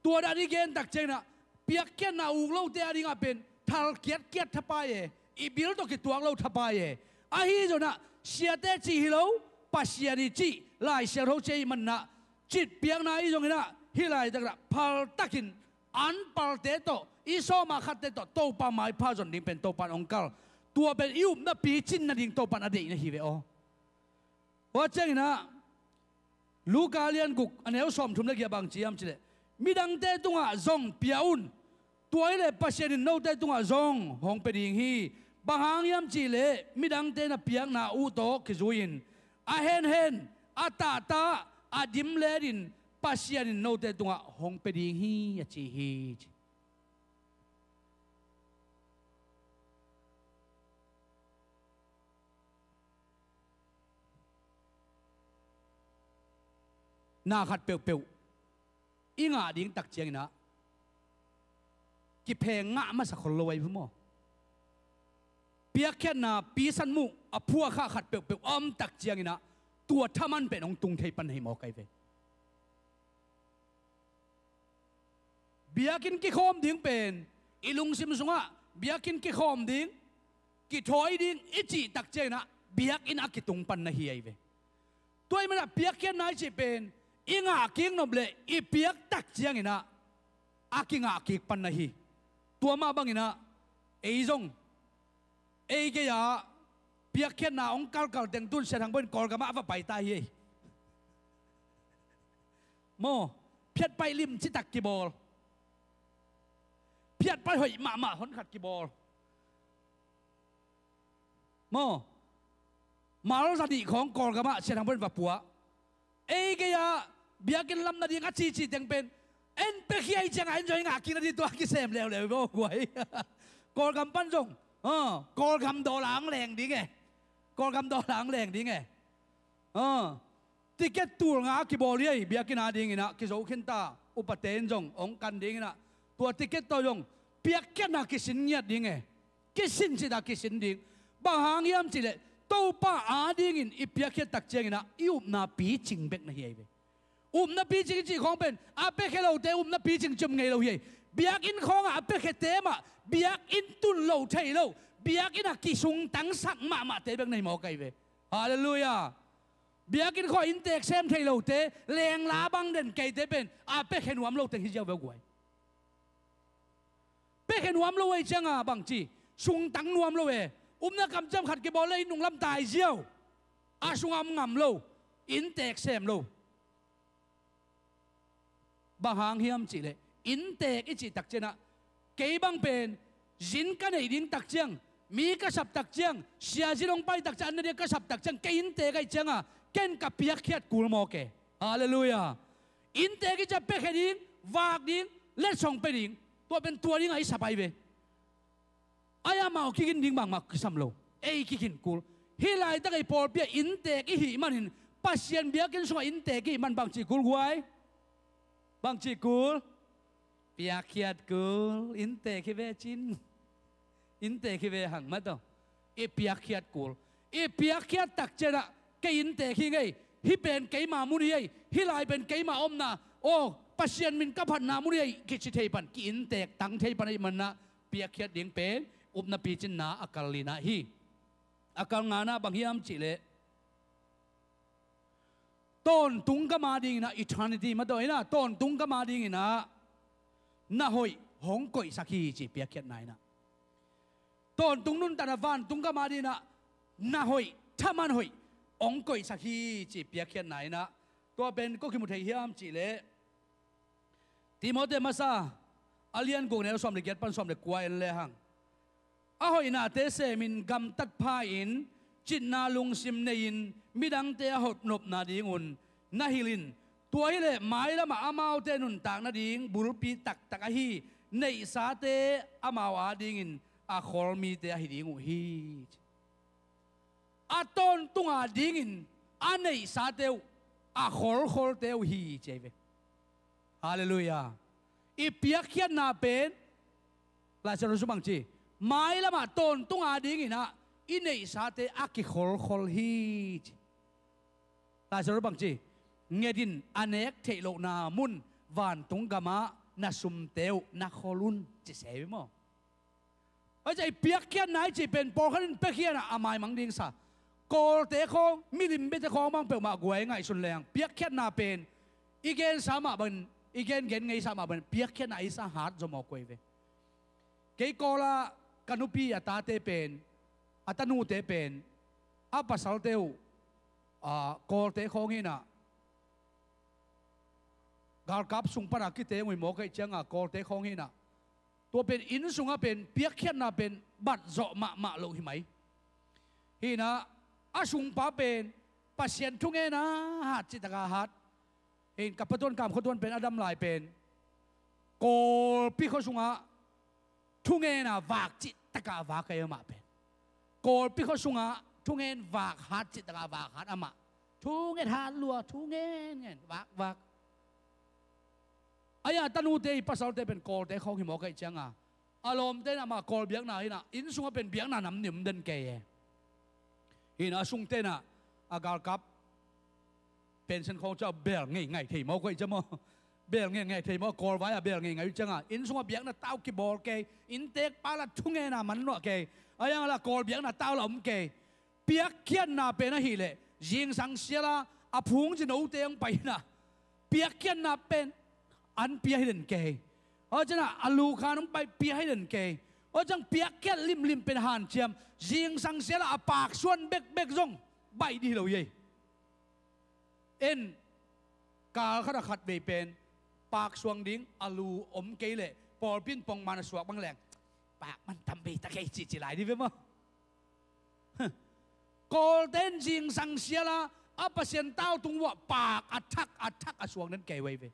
Tua dan i gen tak ciang inah piakkhiatna uk lote a dingah pen thal kiatkiat thapai e. I bil tawh kituak lo thapai e. Ahi zong inah siate cih hi lo, Pasian i cih Lai Siangtho cih ahih man inah, citpiakna i zong inah hih laitak inah phaltakin anpalte tawh, i sawma khatte tawh Topa maipha zon ding pen Topa in hong kal. Tua pen i upna picin nading Topa in a deih na hi ve aw. Tua ciang inah Luka lian guk a neu sawmthum le giat bang ci hiam cih leh, midangte tungah zong pia un. Tua hi leh Pasian in note tungah zong hong pia ding hi. Bang hang hiam cih leh midangte na piakna uh tawh kizui-in a henhen, a tahtah, a dimlet in Pasian in note tungah hong pia ding hi a ci hi. Na khat peuhpeuh i ngah ding tak ciang inah kipheng ngah masa khol lo ahi ve maw? Piakkhiatna pisan muh a phuakha khat peuhpeuh a om tak ciang inah tua thaman pen hong tung thei pan na hi mawk ahi ve. Biakinn kikhawm ding pen i lungsim sungah biakinn kikhawm ding, kithawi ding i cih tak ciang inah biakinn a kitung pan na hi ahi ve. Tua ahih man inah piakkhiatna i cih pen i ngah kik nop leh i piak tak ciang inah a kingah kik pan na hi. Tua mah bang inah ei zong, ei gei-ah Piakkhiatna hong kalkal teng tun Sia Thang Bawi in Kawlgam ah a va paita hi ei. Maw, phiatpaih limci tak kibawl, phiatpaih hoih mahmah honkhat kibawl. Maw, mal za nih khawng Kawlgam ah Sia Thang Bawi in va pua. Ei gei-ah biakinn lam nading a cici teng pen en pia khia hi ciangah en zong i ngah kik nading tua kisem leuleu hi baw guai. Kawlgam pan zong, ah, Kawlgam dollar ang leng ding e. Kawlgam dollar ang leng ding e. Ah, ticket tul nga kibawl hi ei, biakinn a dinginah kizo khinta, upate in zong hong kan dinginah tua ticket tawh zong piakkhiatna kisin ngiat ding e. Kisin cita kisin ding. Bang hang hiam cihleh Topa a dingin i piakkhiat tak cianginah i upna picing bek na hi ei ve. Upna picing i cih khawng pen a piakhia lote upna picing ci om ngei lo hi ei. Biakinn khawngah a piakhiate mah biakinn tun lo thei lo, biakinn ah kisungtangsak mahmahte bek na hi mawk ei ve. Halleluiah. Biakinn khawng inntek sem thei lote, lengla bang den keite pen a piakhia nuam lo teng hi ziau ve guai. Piakhia nuam lo ei cianga bangci, sungtang nuam lo e. Upna kamciam khat kibawl le inn nunglam tai ziau. A sungah om ngam lo, inntek sem lo. Bang hang hiam cihleh inntek i cih tak cianah kei bang pen zin ka neih ding tak ciang, mi ka sap tak ciang, siazin hong pai tak ciang, an na dia ka sap tak ciang kei inntek aih cianga ken ka piakkhiat kul mawk e. Halleluiah. Inntek i ciah piakhia ding, vak ding, letsong pia ding, tua pen tua dingah i sap ai ve. Ai amau kigin ding bangmah kisam lo. Ei kigin kul. Hih laitak ei pawlpi ah inntek i hih manin, Pasian biakinn sungah inntek i hih man bangci kul guai? Bangci kul? Piakkhiat kul. Inntek hi ve cin. Inntek hi ve hang mataw. I piakkhiat kul. I piakkhiat tak cianah kei inntek hi ngei. Hih pen keima mun hi ei. Hih lai pen keima omna. Aw, Pasian min ka phatna mun hi ei. Kici thei pan, ki-inntek tang thei pan ahih manah piakkhiat ding pen upna picinna a kal lina hi. A kal ngana bang hiam cihleh tawntung gam a dinginah, eternity mataw inah, tawntung gam a dinginah na hoih hong koihsak hi ci piakkhiatna inah. Tawntung nuntakna vantung gam a dinginah na hoih, thaman hoih hong koihsak hi ci piakkhiatna inah. Tua pen kua kimu thei hiam cihleh Timote masa a lian guk neu sawm le giat pan sawm le kua en lehang, a hoihnate semin gamtat pha-in, citna lungsim nei-in midangte a hopnopna dingun na hilh in. Tua hileh mailamah amaute nuntak nading bulpi taktak ahi neihsate amau adingin a khol mite ahi ding uh hi. A tawntunga dingin a neihsate uh a kholkholte uh hi ci ahi ve. Halleluiah. I piakkhiatna pen Lai Siangtho sung bangci, mailamah tawntunga dinginah i neihsate a kikholkhol hi ci. Lai Siangtho bangci, ngetin a nek theih lohna mun vantung gamah na sumte uh na khol un ci se hi maw? Ahi ciah i piakkhiatna i cih pen pawlkhat in piakkhiatna a maimang ding sa. Kawlte khawng, milim biate khawng bang peuhmah guai ngaihsun leng piakkhiatna pen i gensa mah bangin, i gengen ngeisa mah bangin piakkhiatna i sa hat zaw mawk uh hi ve. Kei Kawlah ka nupi a tate pen, a tanute pen a pasalte uh, a, Kawlte khawng hinah galkap sung pana kiteng uh hi mawk ahih cianga Kawlte khawng hinah tua pen inn sungah pen piakkhiatna pen bat zawh mahmah loh hi mai. Hinah a sungpa pen Pasian thungena hat cihtaka hat. Hin ka patuan kam khuatuan pen a dam lai pen Kawlpi khua sungah thungena vak cihtaka vak ahi amah pen. Kawlpi khua sungah thungen vak hat cihtaka vak hat amah. Thungen hat lua, thungen ngen vak vak. Ahi a tanute i pasalte pen Kawlte khawng hi mawk ahih cianga a lawmte in amah Kawl biakna hinah inn sungah pen biakna nam nih om den kei e. Hinah a sungte inah a galkap pension khawng ciah bel ngei ngai thei mawk uh ahih ciah maw? Bel ngei ngai thei mawk, Kawl vai-ah bel ngei ngai uh cianga inn sungah biakna tau kibawl kei, inntek pa la thungena man nuah kei. Ahi hang la Kawl biakna tau la om kei. Piakkhiatna pen ahileh zingsang siala a phungzi note hong pai inah piakkhiatna pen an pia hi den kei. Aw cianah a lukhan hong pai pia hi den kei. Aw ciang piakkhiat limlim pen hanciam, zingsang siala a paksuan bekbek zong baih dih hi lo hi ei. En, kal khat a khat vei pen paksuang ding a lu om kei leh pawlpi in pongman a suak bang leng pak man tam vei ta kei cihcih lai dih ve maw? Kawlte in zingsang siala a Pasian tau tung uah pak a thak a thak a suang den kei uh ei ve.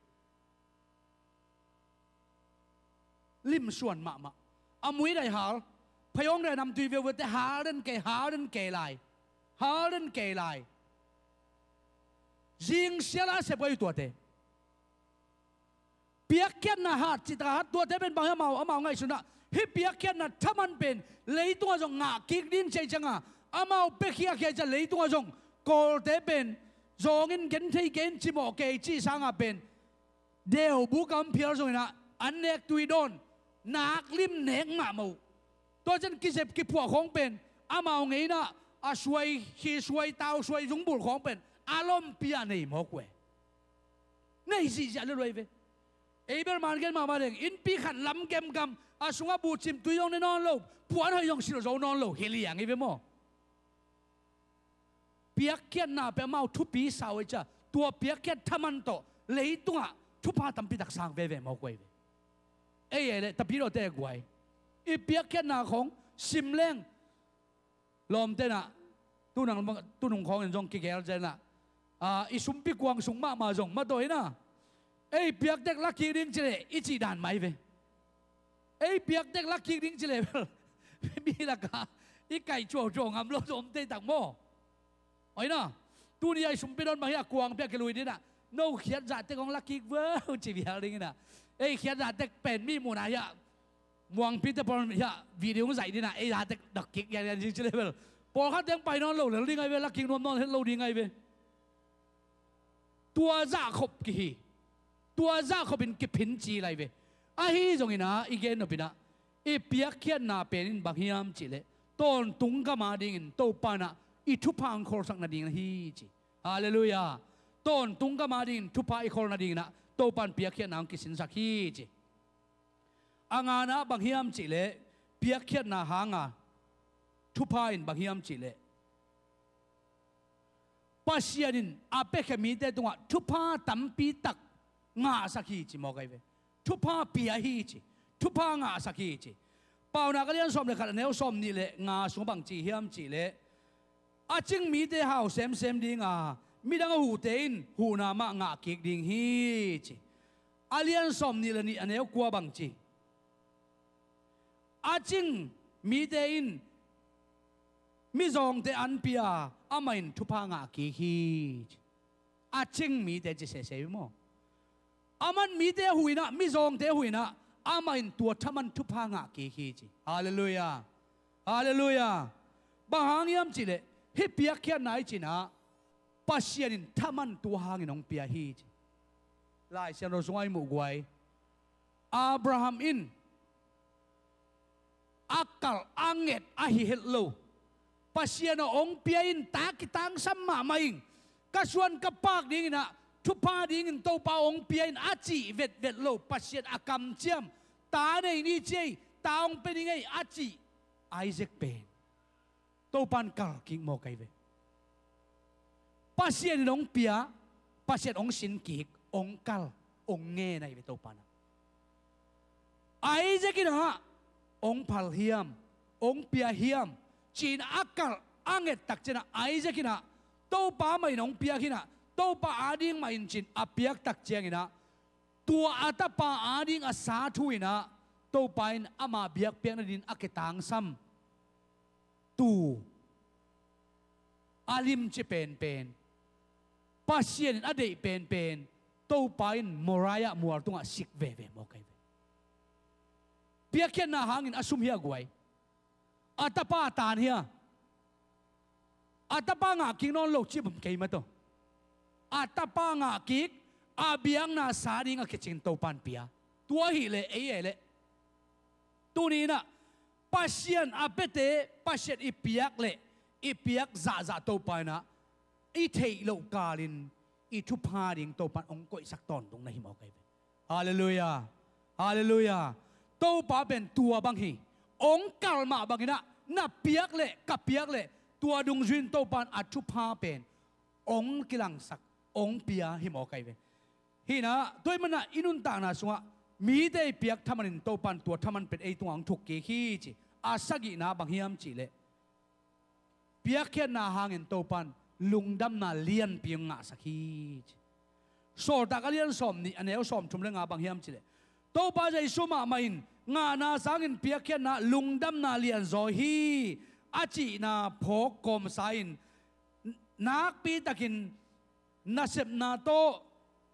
Limsuan mahmah. A muidai hal, phayawng dai namtui veuveute hal den kei, hal den kei lai. Hal den kei lai. Zingsiala a sep uh ei tuate. Piakkhiatna hat cih taka hat tuate pen bang hi amau, amau ngaihsunah hih piakkhiatna thaman pen leitungah zong ngah kik ding ci ahih cianga amau piakhia khia ciah leitungah zong Kawlte pen zawngin genthei kei in cimawh kei cih sangah pen deuh buk a om phial zonginah an nek tui dawn nak lim nek mahmah uh. Tua cian kizep kiphuah khawng pen amau ngeinah a suai, khi suai, tau suai, zungbul khawng pen a lompi a nei mawk uh e. Nei zihziah lel uh ei ve. Ei bel man gen mahmah deng, innpi khat lam gemgam a sungah buhcim tui zong ne nawn lo, puan hoih zong silh zo nawn lo hi liang ei ve maw? Piakkhiatna pen amau thupi sa uh ei cia, tua piakkhiat thaman tawh leitungah thupha tampi tak sang veve mawk uh ei ve. Ei ei le tapidawte guai, i piakkhiatna khawng sim leng lawmte nah, tunung khawngin zong kigel zenah, i sumpi kuang sung mahmah zong mataw inah ei piaktek lakik ding cileh i cih dan mai ve. Ei piaktek lakik ding cileh bel mi lakah i kaih cuaucuau ngam lo zong om teitak maw? Oina, tuni a i sumpi dawn bang hiah kuang piak kilui dinah no khiatzahtek hong lakik vo ci vial dinginah ei khiatzahtek pen mi munah hiah muangpite pawl hiah video hong zaih dinah ei zahtek dakkik ian ian zing cileh bel pawlkhat teng pai nawn lo lel ding ai ve, lakik nuam nawn het lo ding ai ve. Tua zahkhop kihi, tua zahkhopin kiphin ci lai ve. Ahi zonginah i gen nopinah i piakkhiatna penin bang hiam cihleh tawntung gam a dingin Topa inah i thupha hong kholsak nading ahi ci. Halleluiah. Tawntung gam a dingin thupha i khol nadinginah Topa in piakkhiatna hong kisinsak hi ci. A ngana bang hiam cihleh piakkhiatna hanga thupha in bang hiam cihleh Pasian in a piakhia mite tungah thupha tampi tak ngahsak hi ci mawk ai ve. Thupha pia hi ci. Thupha ngahsak hi ci. Paunak a lian sawm le khat a neu sawm nih le nga sung bang ci hiam cihleh a cing mite hau semsem dinga midang a huhte in huhna mah ngah kik ding hi ci. A lian sawm nih le nih a neu kua bang ci. A cing mite in mizawngte an pia amah in thupha ngah kik hi ci. A cing mite ci sese maw? A man mite huinah, mizawngte huinah amah in tua thaman thupha ngah kik hi ci. Halleluiah. Halleluiah. Bang hang hiam cihleh hih piakkhiatna i cinah Pasian in thaman tua hangin hong pia hi ci. Lai Siangtho sungah i muh guai Abraham in a kalh a nget ahi het lo. Pasian aw hong pia in, ta kitangsam mahmah ing, ka suan ka pak dinginah thupha dingin Topa hong pia in a cih vetvet lo. Pasian a kamciam, ta nei ni ci ei, ta hong pia ding ei a cih Isaac pen Topa in kalh kik mawk ai ve. Pasian in hong pia, Pasian hong sin kik, hong kalh, hong ngen ai ve Topa inah. Isaac inah hong phal hiam, hong pia hiam ci-in a kalh a nget tak cianah Isaac inah Topa mah in hong piak hinah, Topa ading mah in ci-in a piak tak cianginah tua a tapa ading a sa thu inah Topa in ama biakpiak nadingin a kitangsam tu a limci penpen, Pasian in a deih penpen Topa in Moriah mual tungah sik veve mawk ai ve. Piakkhiatna hangin a sum hia guai? A tapa a tan hia? A tapa ngah kik nawn lo cih bang kei mataw. A tapa ngah kik, a biakna sa ding a kicing Topa in pia. Tua hileh ei ei leh tuni inah Pasian a piate, Pasian i piak leh i piak zahzah Topa inah i theih loh kalin i thupha ding Topa in hong koihsak tawntung na hi mawk ai ve. Halleluiah. Halleluiah. Topa pen tua bang hi. ong kal mah bangin ah na piak leh ka piak leh tua dungzui in Topa in a thupha pen ong kilangsak, ong pia hi mawk ahi ve. Hi in ah tua ahih manin ah i nuntakna sungah mite i piak thaman in Topa in tua thaman pen ei tungah ong thuk kik hi ci. A sagihna bang hiam cih leh piakkhiatna hangin Topa in lungdamna lianpi ong ngahsak hi ci. Sawltak a lian sawm nih a neu sawm thum le nga bang hiam cih leh Topa Jesu mahmah in ngahna sangin piakkhiatna lungdamna lianzaw hi a cihna phawk kawmsa in nakpi takin nasepna tawh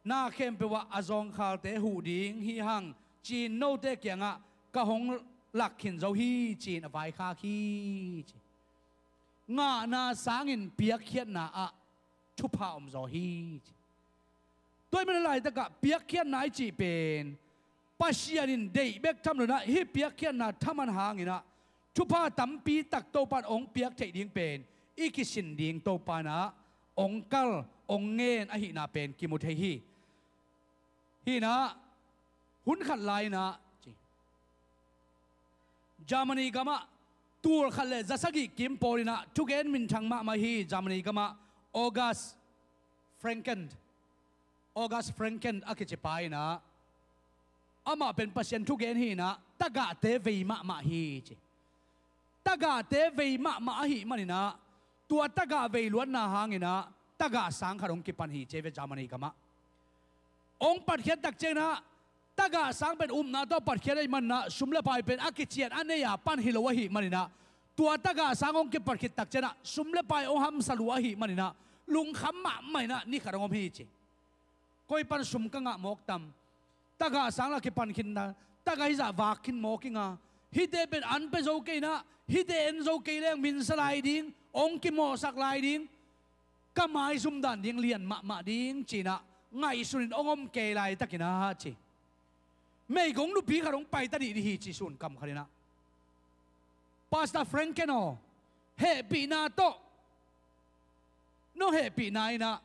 na khempeuh ah a zawngkhalte huh ding hi hang ci-in note kiangah ka hong lak khin zo hi ci-in a vaikhak hi ci. Ngahna sangin piakkhiatna ah thupha omzaw hi ci. Tua ahih manin laitakah piakkhiatna i cih pen Pasian in deih bek tham lo in ah hih piakkhiatna thaman hangin ah thupha tampi tak Topa in ong piak theih ding pen i kisin ding Topa in ah ong kal ong ngen ahihna pen kimu thei hi. Hi in ah hun khat lai in ah ci, Germany gamah tul khat le za sagih kim pawl in ah thugen minthang mahmah hi. Germany gamah August Franken, August Franken a kici pa in ah amah pen Pasian thugen hi in ah tagahte vei mahmah hi ci. Tagahte vei mahmah ahih manin ah tua tagah vei luatna hangin ah tagah sang khat ong kipan hi ci ve Germany gamah. Ong patkhiat tak ciangin ah tagah sang pen upna tawh patkhiat ahih manin ah sum le pai pen a kician a nei a pan hi lo ahih manin ah tua tagah sang ong kipat khit tak ciangin ah sum le pai ong hamsa lua ahih manin ah lungkham mahmah in ah ni khat ong om hi ci. Koi pan sum ka ngah mawk tam? Tagah sang la kipan khin na, tagah hizah vak khin mawk ing a, hihte pen an pia zo kei in ah hihte en zo kei leng minsa lai ding, ong kimawhsak lai ding, ka maizum dan ding lian mahmah ding ci in ah ngaihsun in ong om kei laitakin ah ci. Meigong nupi khat ong paita dih dih hi ci sun kam khat in ah. Pastor Franken aw, hehpihna tawh, no hehpihna in ah,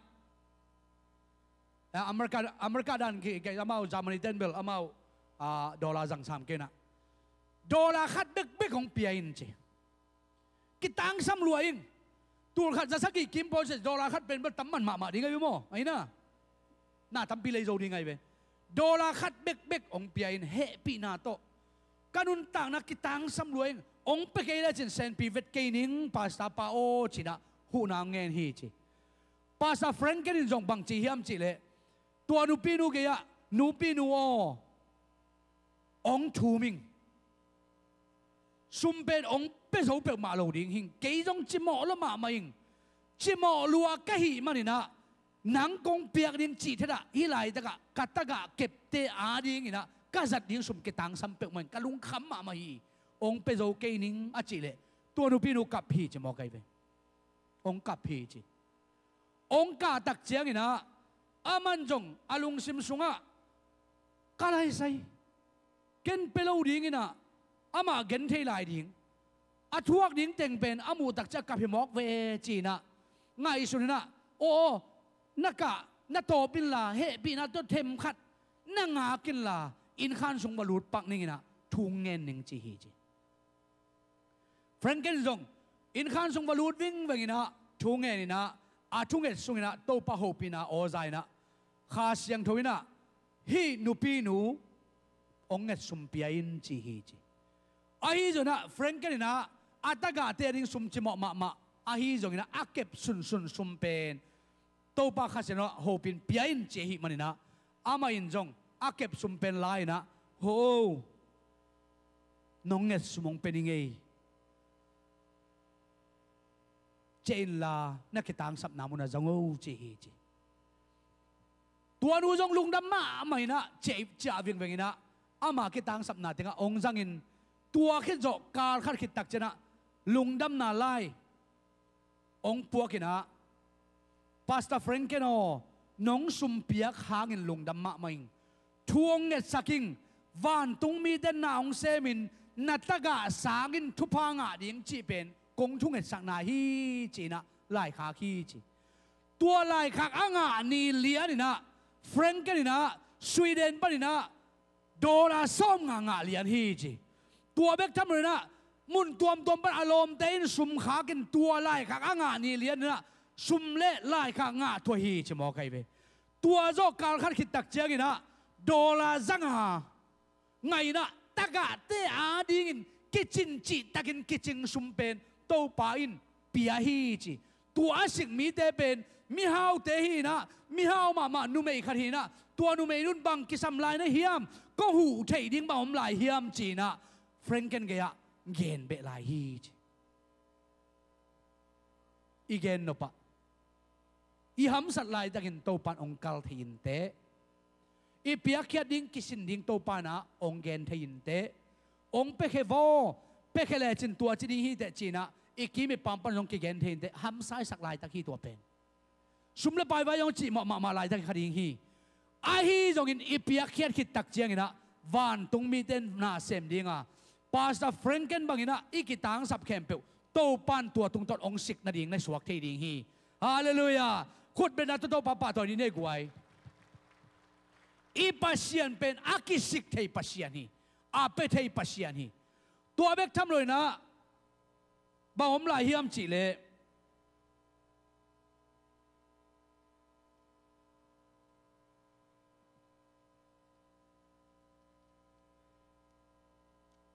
ah, America, America dan ki, ki amau Germany ten bel amau, ah, dollar zang sam kei in ah. Dollar khat bekbek ong pia in ci. Kitangsam lua ing. Tul khat za sagih kim pawl se dollar khat pen bel tam man mahmah ding ahi ve maw? Ahi na. Na tampi lei zo ding ahi ve. Dollar khat bekbek ong pia in hehpihna tawh. Ka nuntakna kitangsam lua ing. Ong pia kei le cin senpi vet kei ning pastor pa aw ci in ah huhna ngen hi ci. Pastor Franken in zong bang ci hiam cih leh tua nupinu gei ah, nupinu aw, ong thum ing. Sum pen ong pia zo peuhmah lo ding hing, kei zong cimawh lua mahmah ing. Cimawh lua ka hih manin ah nang kong piak ding cih thet ah hih laitakah ka tagah kepte adingin ah ka zat ding sum kitangsam peuhmah in ka lungkham mahmah hi. Ong pia zo kei ning a cih leh tua nupinu kap hi ci mawk ahi ve. Ong kap hi ci. Ong kah tak ciangin ah aman zong a lungsim sungah ka laisai, ken pia lo dingin ah amah gen thei lai ding, a thuak ding teng pen a muh tak ciang kap hi mawk ve ci in ah ngaihsun in ah, aw, aw, na kah, na tawp inla, hehpihna tawh themkhat na ngak inla, innkhan sung va lut pak ning in ah thu ngen ning ci hi ci. Franken zong innkhan sung va lut vingveng in ah thu ngen in ah a thunget sungin ah Topa hopihna aw za in ah Kha Siangtho in ah hih nupinu ong nget sum pia in ci hi ci. Ahi zongin ah Franken in ah a tagahte ading sum cimawh mahmah ahi zongin ah a kep sunsun sum pen Topa Kha Siangtho in ah hopih in pia in ci ahih manin ah amah in zong a kep sum pen la in ah, ho, nong nget sum ong pia ning ei, ciah inla na kitangsapna munah zang o ci hi ci. Tua nu zong lungdam mahmah in ah ciah, ciah vingveng in ah ama kitangsapna tengah ong zangin tua khit zawh kal khat khit tak ciangin ah lungdamna lai ong puak in ah, Pastor Franken aw, nong sum piak hangin lungdam mahmah ing. Thu ong ngetsak ing. Vantung mite na ong semin na tagah sangin thupha ngah ding cih pen kong thungetsakna hi ci in ah laikhak hi ci. Tua laikhak a ngah ni lian in ah Franken in ah Sweden panin ah dollar sawmnga ngah lian hi ci. Tua bek tham lo inah mun tuamtuam pan a lawmte in sum khakin tua laikhak a ngah ni lian inah sum le laikhak ngah thuah hi ci mawk ahi ve. Tua zawh kal khat khit tak cianginah dollar zanga ngaihna tagahte adingin kicin cihtakin kicing sum pen Topa in pia hi ci. Tua a sik mite pen mihaute hinah, mihau mahmah numei khat hinah, tua numei nun bang kisam lai na hiam, kong huh theih ding bang om lai hiam cinah Franken gei-ah gen beh lai hi ci. I gen nopah i hamsat laitakin Topan hong kal thei inteh. I piakkhiat ding kisin ding Topa inah hong gen thei inteh. Hong piakhia vaw, piakhia lecin tua ci ding hiteh cinah i kim i pam pan zong kigen thei inteh. Hamsa i sak laitak hi tua pen. Sum le pai vai hong cih mahmah laitak hi kha ding hi. Ahi zongin i piakkhiat khit tak cianginah vantung mite na sem dinga Pastor Franken banginah i kitangsap khempeuh Topan tua tungtawn hong sik nading na suak thei ding hi. Halleluiah. Khutbetna tawh Topa pahtawi ni nei guai. I Pasian pen a kisik thei Pasian hi. A pia thei Pasian hi. Tua bek tham lo inah bang om lai hiam cihleh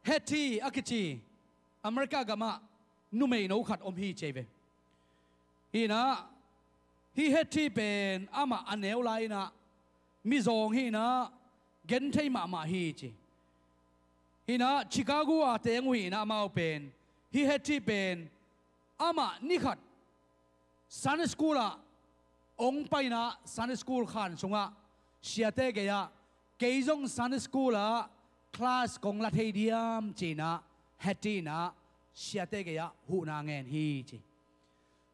Hetty a kici America gamah numeino khat om hi ci ve. Hinah hih Hetty pen amah a neu lai inah mizawng hinah genthei mahmah hi ci. Hinah Chicago a teng uh hinah amau pen hih Hetty pen amah nikhat Sunday school ah hong painah Sunday school khan sungah siate gei-ah kei zong Sunday school ah class kong la thei diam cinah Hetty inah siate gei-ah huhna ngen hi ci.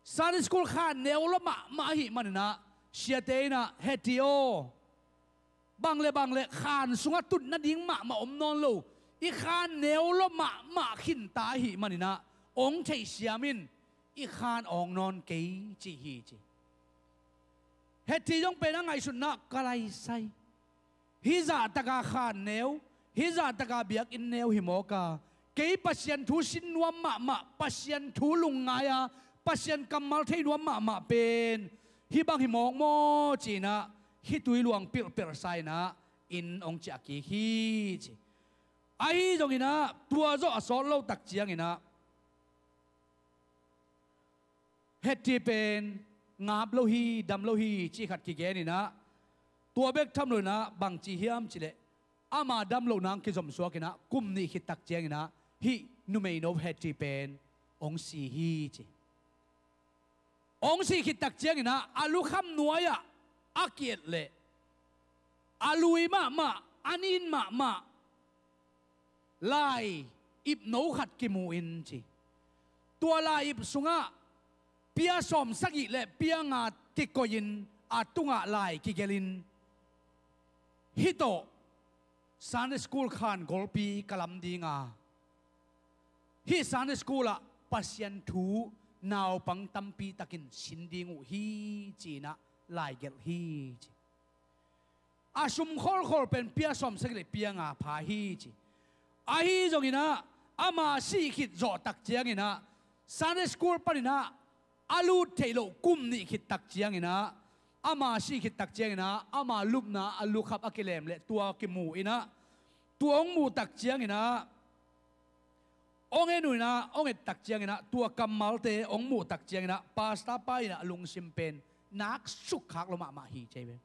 Sunday school khan neu lo mahmah ahih maninah siate inah Hetty aw, bang le bang le khan sungah tut nading mahmah om nawn lo. I khan neu lo mahmah khinta ahih maninah hong theihsiam in i khan awng nawn kei ci hi ci. Hetty zong pen a ngaihsutna ka laisai. Hih zahtaka khan neu, hih zahtaka biakinn neu hi mawk a, kei Pasian thu sin nuam mahmah, Pasian thu lungngai a, Pasian kammal thei nuam mahmah pen hih bang hi mawk maw cinah hih tui luang pilhpilh sa inah inn hong ciah kik hi ci. Ahi zonginah tua zawh a sawt lo tak cianginah Hetty pen ngap lo hi, dam lo hi cih khat kigen inah tua bek tham lo inah bangci hiam cihleh ama dam loh nang kizom suak inah kum nih khit tak cianginah hih numeino Hetty pen hong si hi ci. Hong sih khit tak cianginah a lukham nuai-ah a ki-et leh a lui mahmah, a nin mahmah lai-ip no khat kimu in ci. Tua lai-ip sungah pia sawm sagih le pia nga kikoihin a tungah lai kigelhin hih tawh Sunday school khan golpi ka lam dinga hih Sunday school ah Pasian thu naupang tampi takin sin ding uh hi cinah laigelh hi ci. A sum kholkhol pen pia sawm sagih le pia nga pha hi ci. Ahi zonginah ama sih khit zawh tak cianginah Sunday school paninah a lut theih loh kum nih khit tak cianginah ama sih khit tak cianginah ama lupna a lukhap a kilem le tua kimu inah tua hong muh tak cianginah hong en uh inah hong et tak cianginah tua kammalte hong muh tak cianginah pastor pa inah lungsim pen nak sukkhak lo mahmah hi ci ve.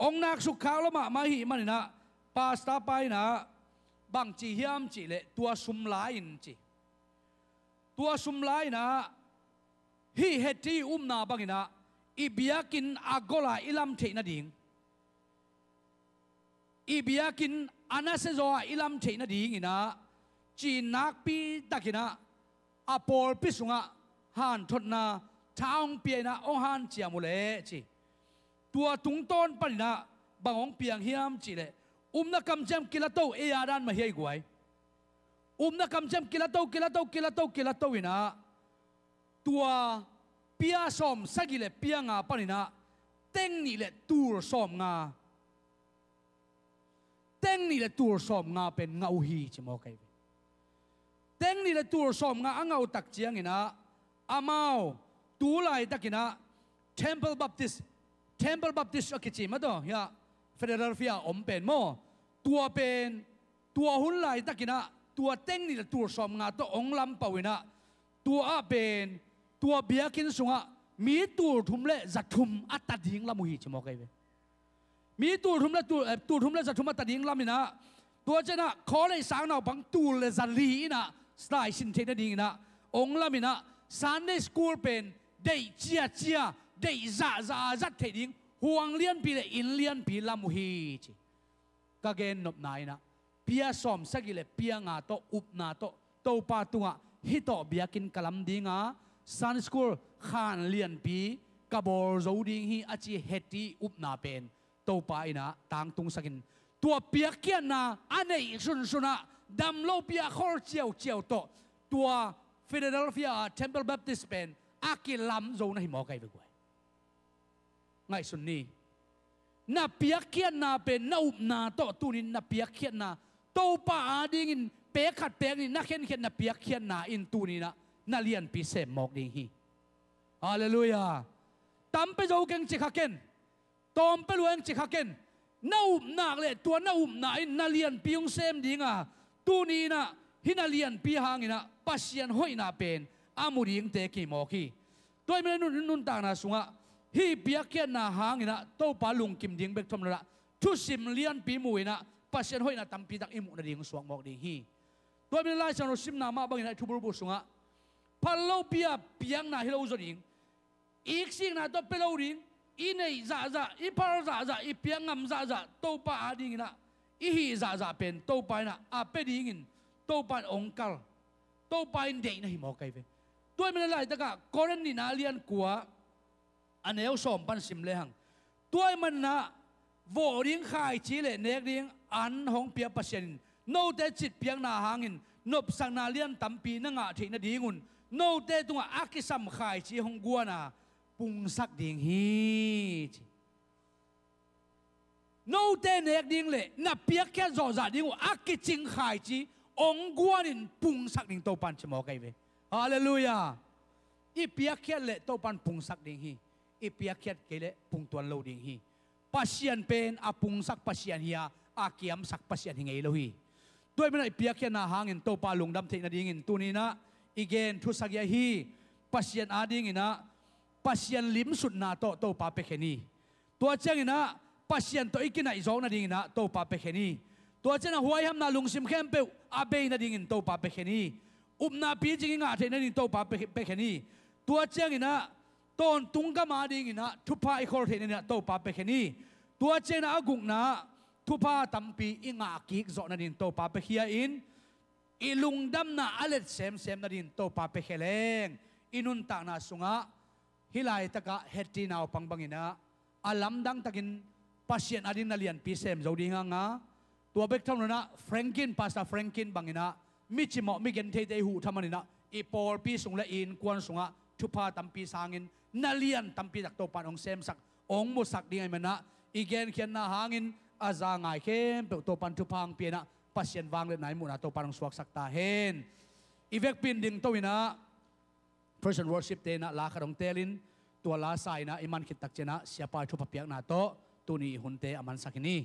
Hong nak sukkhak lo mahmah ahih maninah pastor pa inah bangci hiam cihleh tua sum la in ci. Tua sum la inah hih Hetty upna banginah i biakinn a gol a i lam theih nading, i biakinn a nasia zaw a i lam theih nadinginah cin nakpi takinah a pawlpi sungah hanthotna tha hong pia inah hong hanciam uh leh ci. Tua tungtawn paninah bang hong piang hiam cihleh upna kamciam kilato ei a dan mah hi a i guai. Upna kamciam kilato kilato kilato kilato inah tua pia sawm sagih le pia nga paninah teng nih le tul sawm nga, teng nih le tul sawm nga pen ngah uh hi ci mawk ahi ve. nih le tul sawmnga a ngah uh tak ciangin ah, amau tu laitakin ah Temple Baptist, Temple Baptist a kici mah tawh, hiah Philadelphia a om pen maw, tua pen, tua hun laitakin ah tua teng nih le tul sawmnga tawh hong lampau in ah, tua ah pen, tua biakinn sungah mi tul thum le za thum a ta ding lam uh hi ci mawk ahi ve. Mi tul thum le tul, eh, tul thum le za thum a ta ding lam in ah, tua ciang ah college sang naupang tul le za li in ah lai sin theih nading in ah hong lam in ah, Sunday school pen deih ciacia, deih zahzah a zat theih ding huang lianpi le inn lianpi lam uh hi ci. Ka gennopna in ah, pia sawmsagih le pia nga tawh upna tawh Topa tungah hih tawh biakinn ka lam ding a, Sunday school khan lianpi ka bawl zo ding hi a ci Hattie upna pen Topa in ah tangtungsakin, tua piakkhiatna a neih sunsun ah dam lopi a khol ciauciau tawh tua Philadelphia a Temple Baptist pen a kilam zo na hi mawk ahi ve guai. Ngaihsun ni. Na piakkhiatna pen, na upna tawh tuni-in na piakkhiatna, Topa adingin pek khat pek nih na khenkhiat na piakkhiatna in tuni-in ah na lianpi sem mawk ding hi. Halleluiah. Tam pia zo keng ci kha ken. Tawm pia lua eng ci kha ken. Na upna le tua na upna in na lianpi hong sem ding a, tuni-in ah hih na lianpi hangin ah Pasian hoihna pen a mu dingte ki mawk hi. Tua ahih manin nun, nuntakna sungah hih piakkhiatna hangin ah Topa lungkim ding bek tham lo-in ah thusim lianpi mu-in ah Pasian hoihna tampi tak i muh nading suak mawk ding hi. Tua ahih manin Lai Siangtho simna mah bangin ah i thubulbul sungah phal lopi a piakna hi lo zaw ding, i siksikna tawh pia lo ding, i neih zahzah, i phal zahzah, i piak ngam zahzah, Topa adingin ah i hih zahzah pen Topa in ah a pia dingin Topa in hong kal, Topa in deih na hi mawk ahi ve. Tua ahih manin laitakah Korin nihna a lian kua a neu sawm pan sim lehang, tua ahih manin ah vawh ding khaici le nek ding an hong pia Pasian in note citpiakna hangin nopsakna lian tampi na ngah theih nadingun note tungah a kisam khaici hong guan a pungsak ding hi ci. Note nek ding le na piakkhiat zawhzah ding uh a kicing khaici hong guanin pungsak ding Topa in ci mawk ahi ve. Halleluiah. I piakkhiat le Topa in pungsak ding hi. I piakkhiat kei le pungtuan lo ding hi. Pasian pen a pungsak Pasian hi a, a kiamsak Pasian hi ngei lo hi. Tua ahih manin ah i piakkhiatna hangin Topa lungdam theih nadingin tuni-in ah i gen thusagia hi. Pasian adingin ah Pasian limsutna tawh Topa pia khen hi. Tua ciangin ah Pasian tawh i kinaih zawk nadingin ah Topa pia khen hi. Tua ciangin ah huaihamna lungsim khempeuh a bei nadingin Topa pia khen hi. Upna picing i ngah theih nadingin Topa pia, pia khen hi. Tua ciangin ah tawntung gam adingin ah thupha i khol theih nadingin ah Topa pia khen hi. Tua ciangin ah a gukna ah thupha tampi i ngah kik zawh nadingin Topa pia khia in, i lungdamna a let semsem nadingin Topa pia khia leng, i nuntakna sungah hih laitakah Hattie naupang bangin ah a lamdang takin Pasian ading na lianpi sem zo ding hang a, tua bek tham lo-in ah Franklin, Pastor Franklin bangin ah mi cimawh, mi gentheite i huh tham manin ah i pawlpi sung le i innkuan sungah thupha tampi sangin na lian tampi tak Topa in hong semsak, hong musak ding ahih manin ah i genkhiatna hangin a za ngai khempeuh Topa in thupha hong pia in ah Pasian vangliatna i muhna Topa in hong suaksak ta hen. I vekpi in dingto in ah praise and worship-te in ah la khat hong teelin, tua la sa in ah i man khit tak ciangin ah siapa i thupha piakna tawh tuni i hunte a mansak hi ni.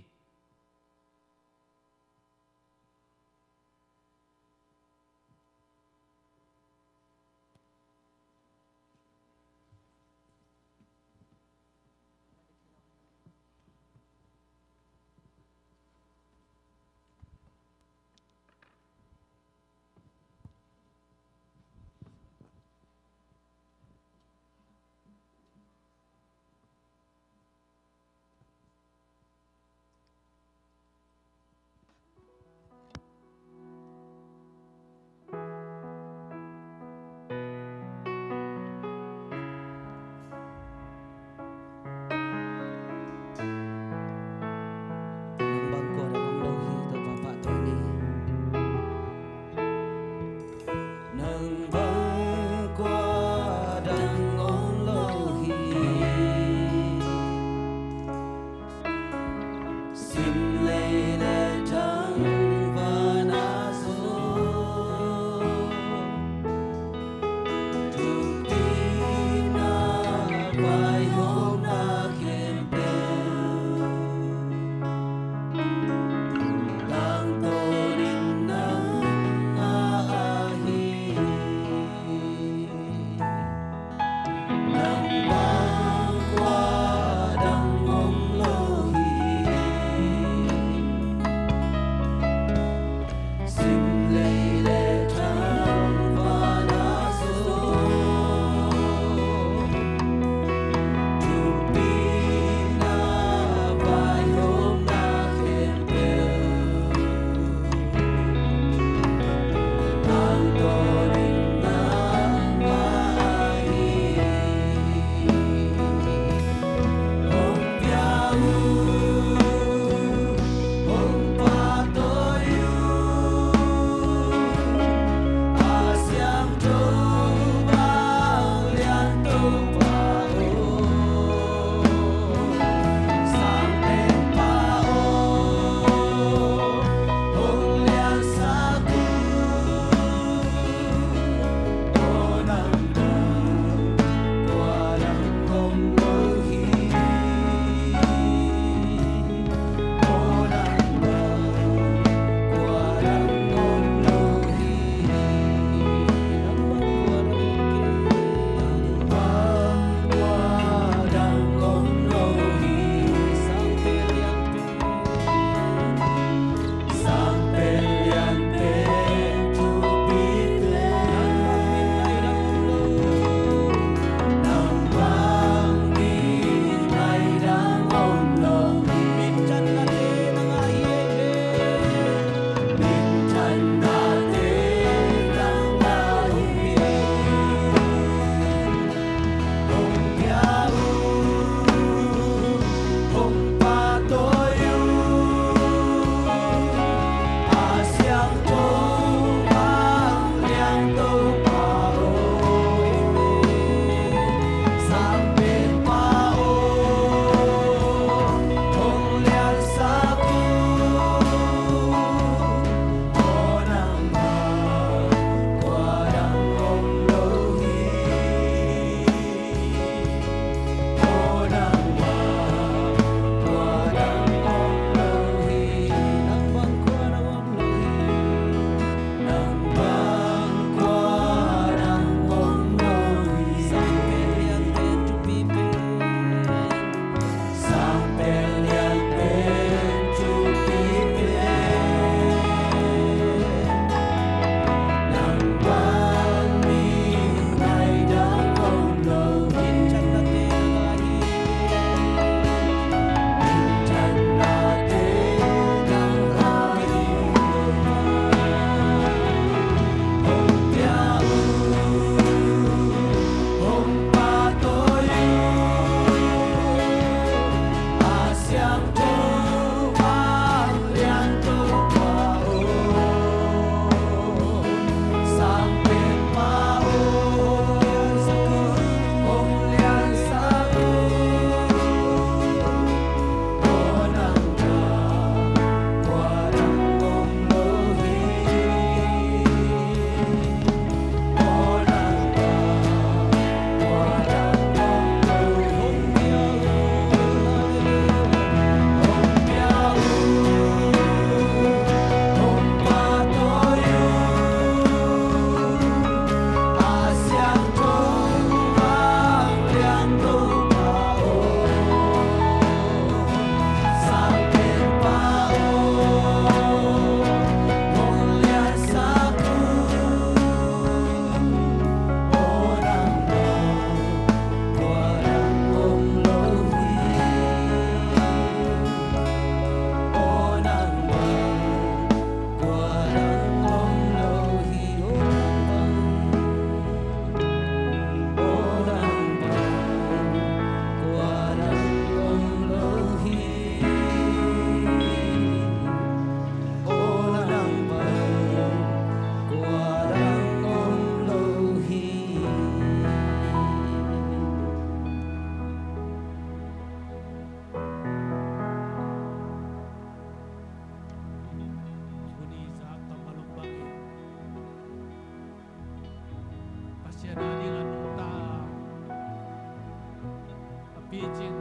Cin,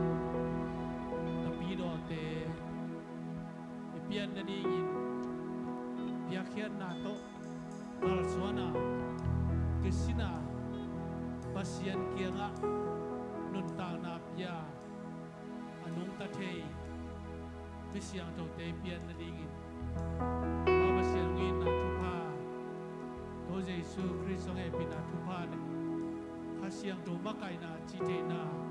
tapidawte i pian nadingin piakkhiatna tawh kalsuan a, kisin a, Pasian kiangah nuntakna pia a nungta thei mi siangthote i pian nadingin Pa Pasian hong itna thupha, Topa Jesu Khrist hong hehpihna thupha le Kha Siangtho makaihna, cihtheihna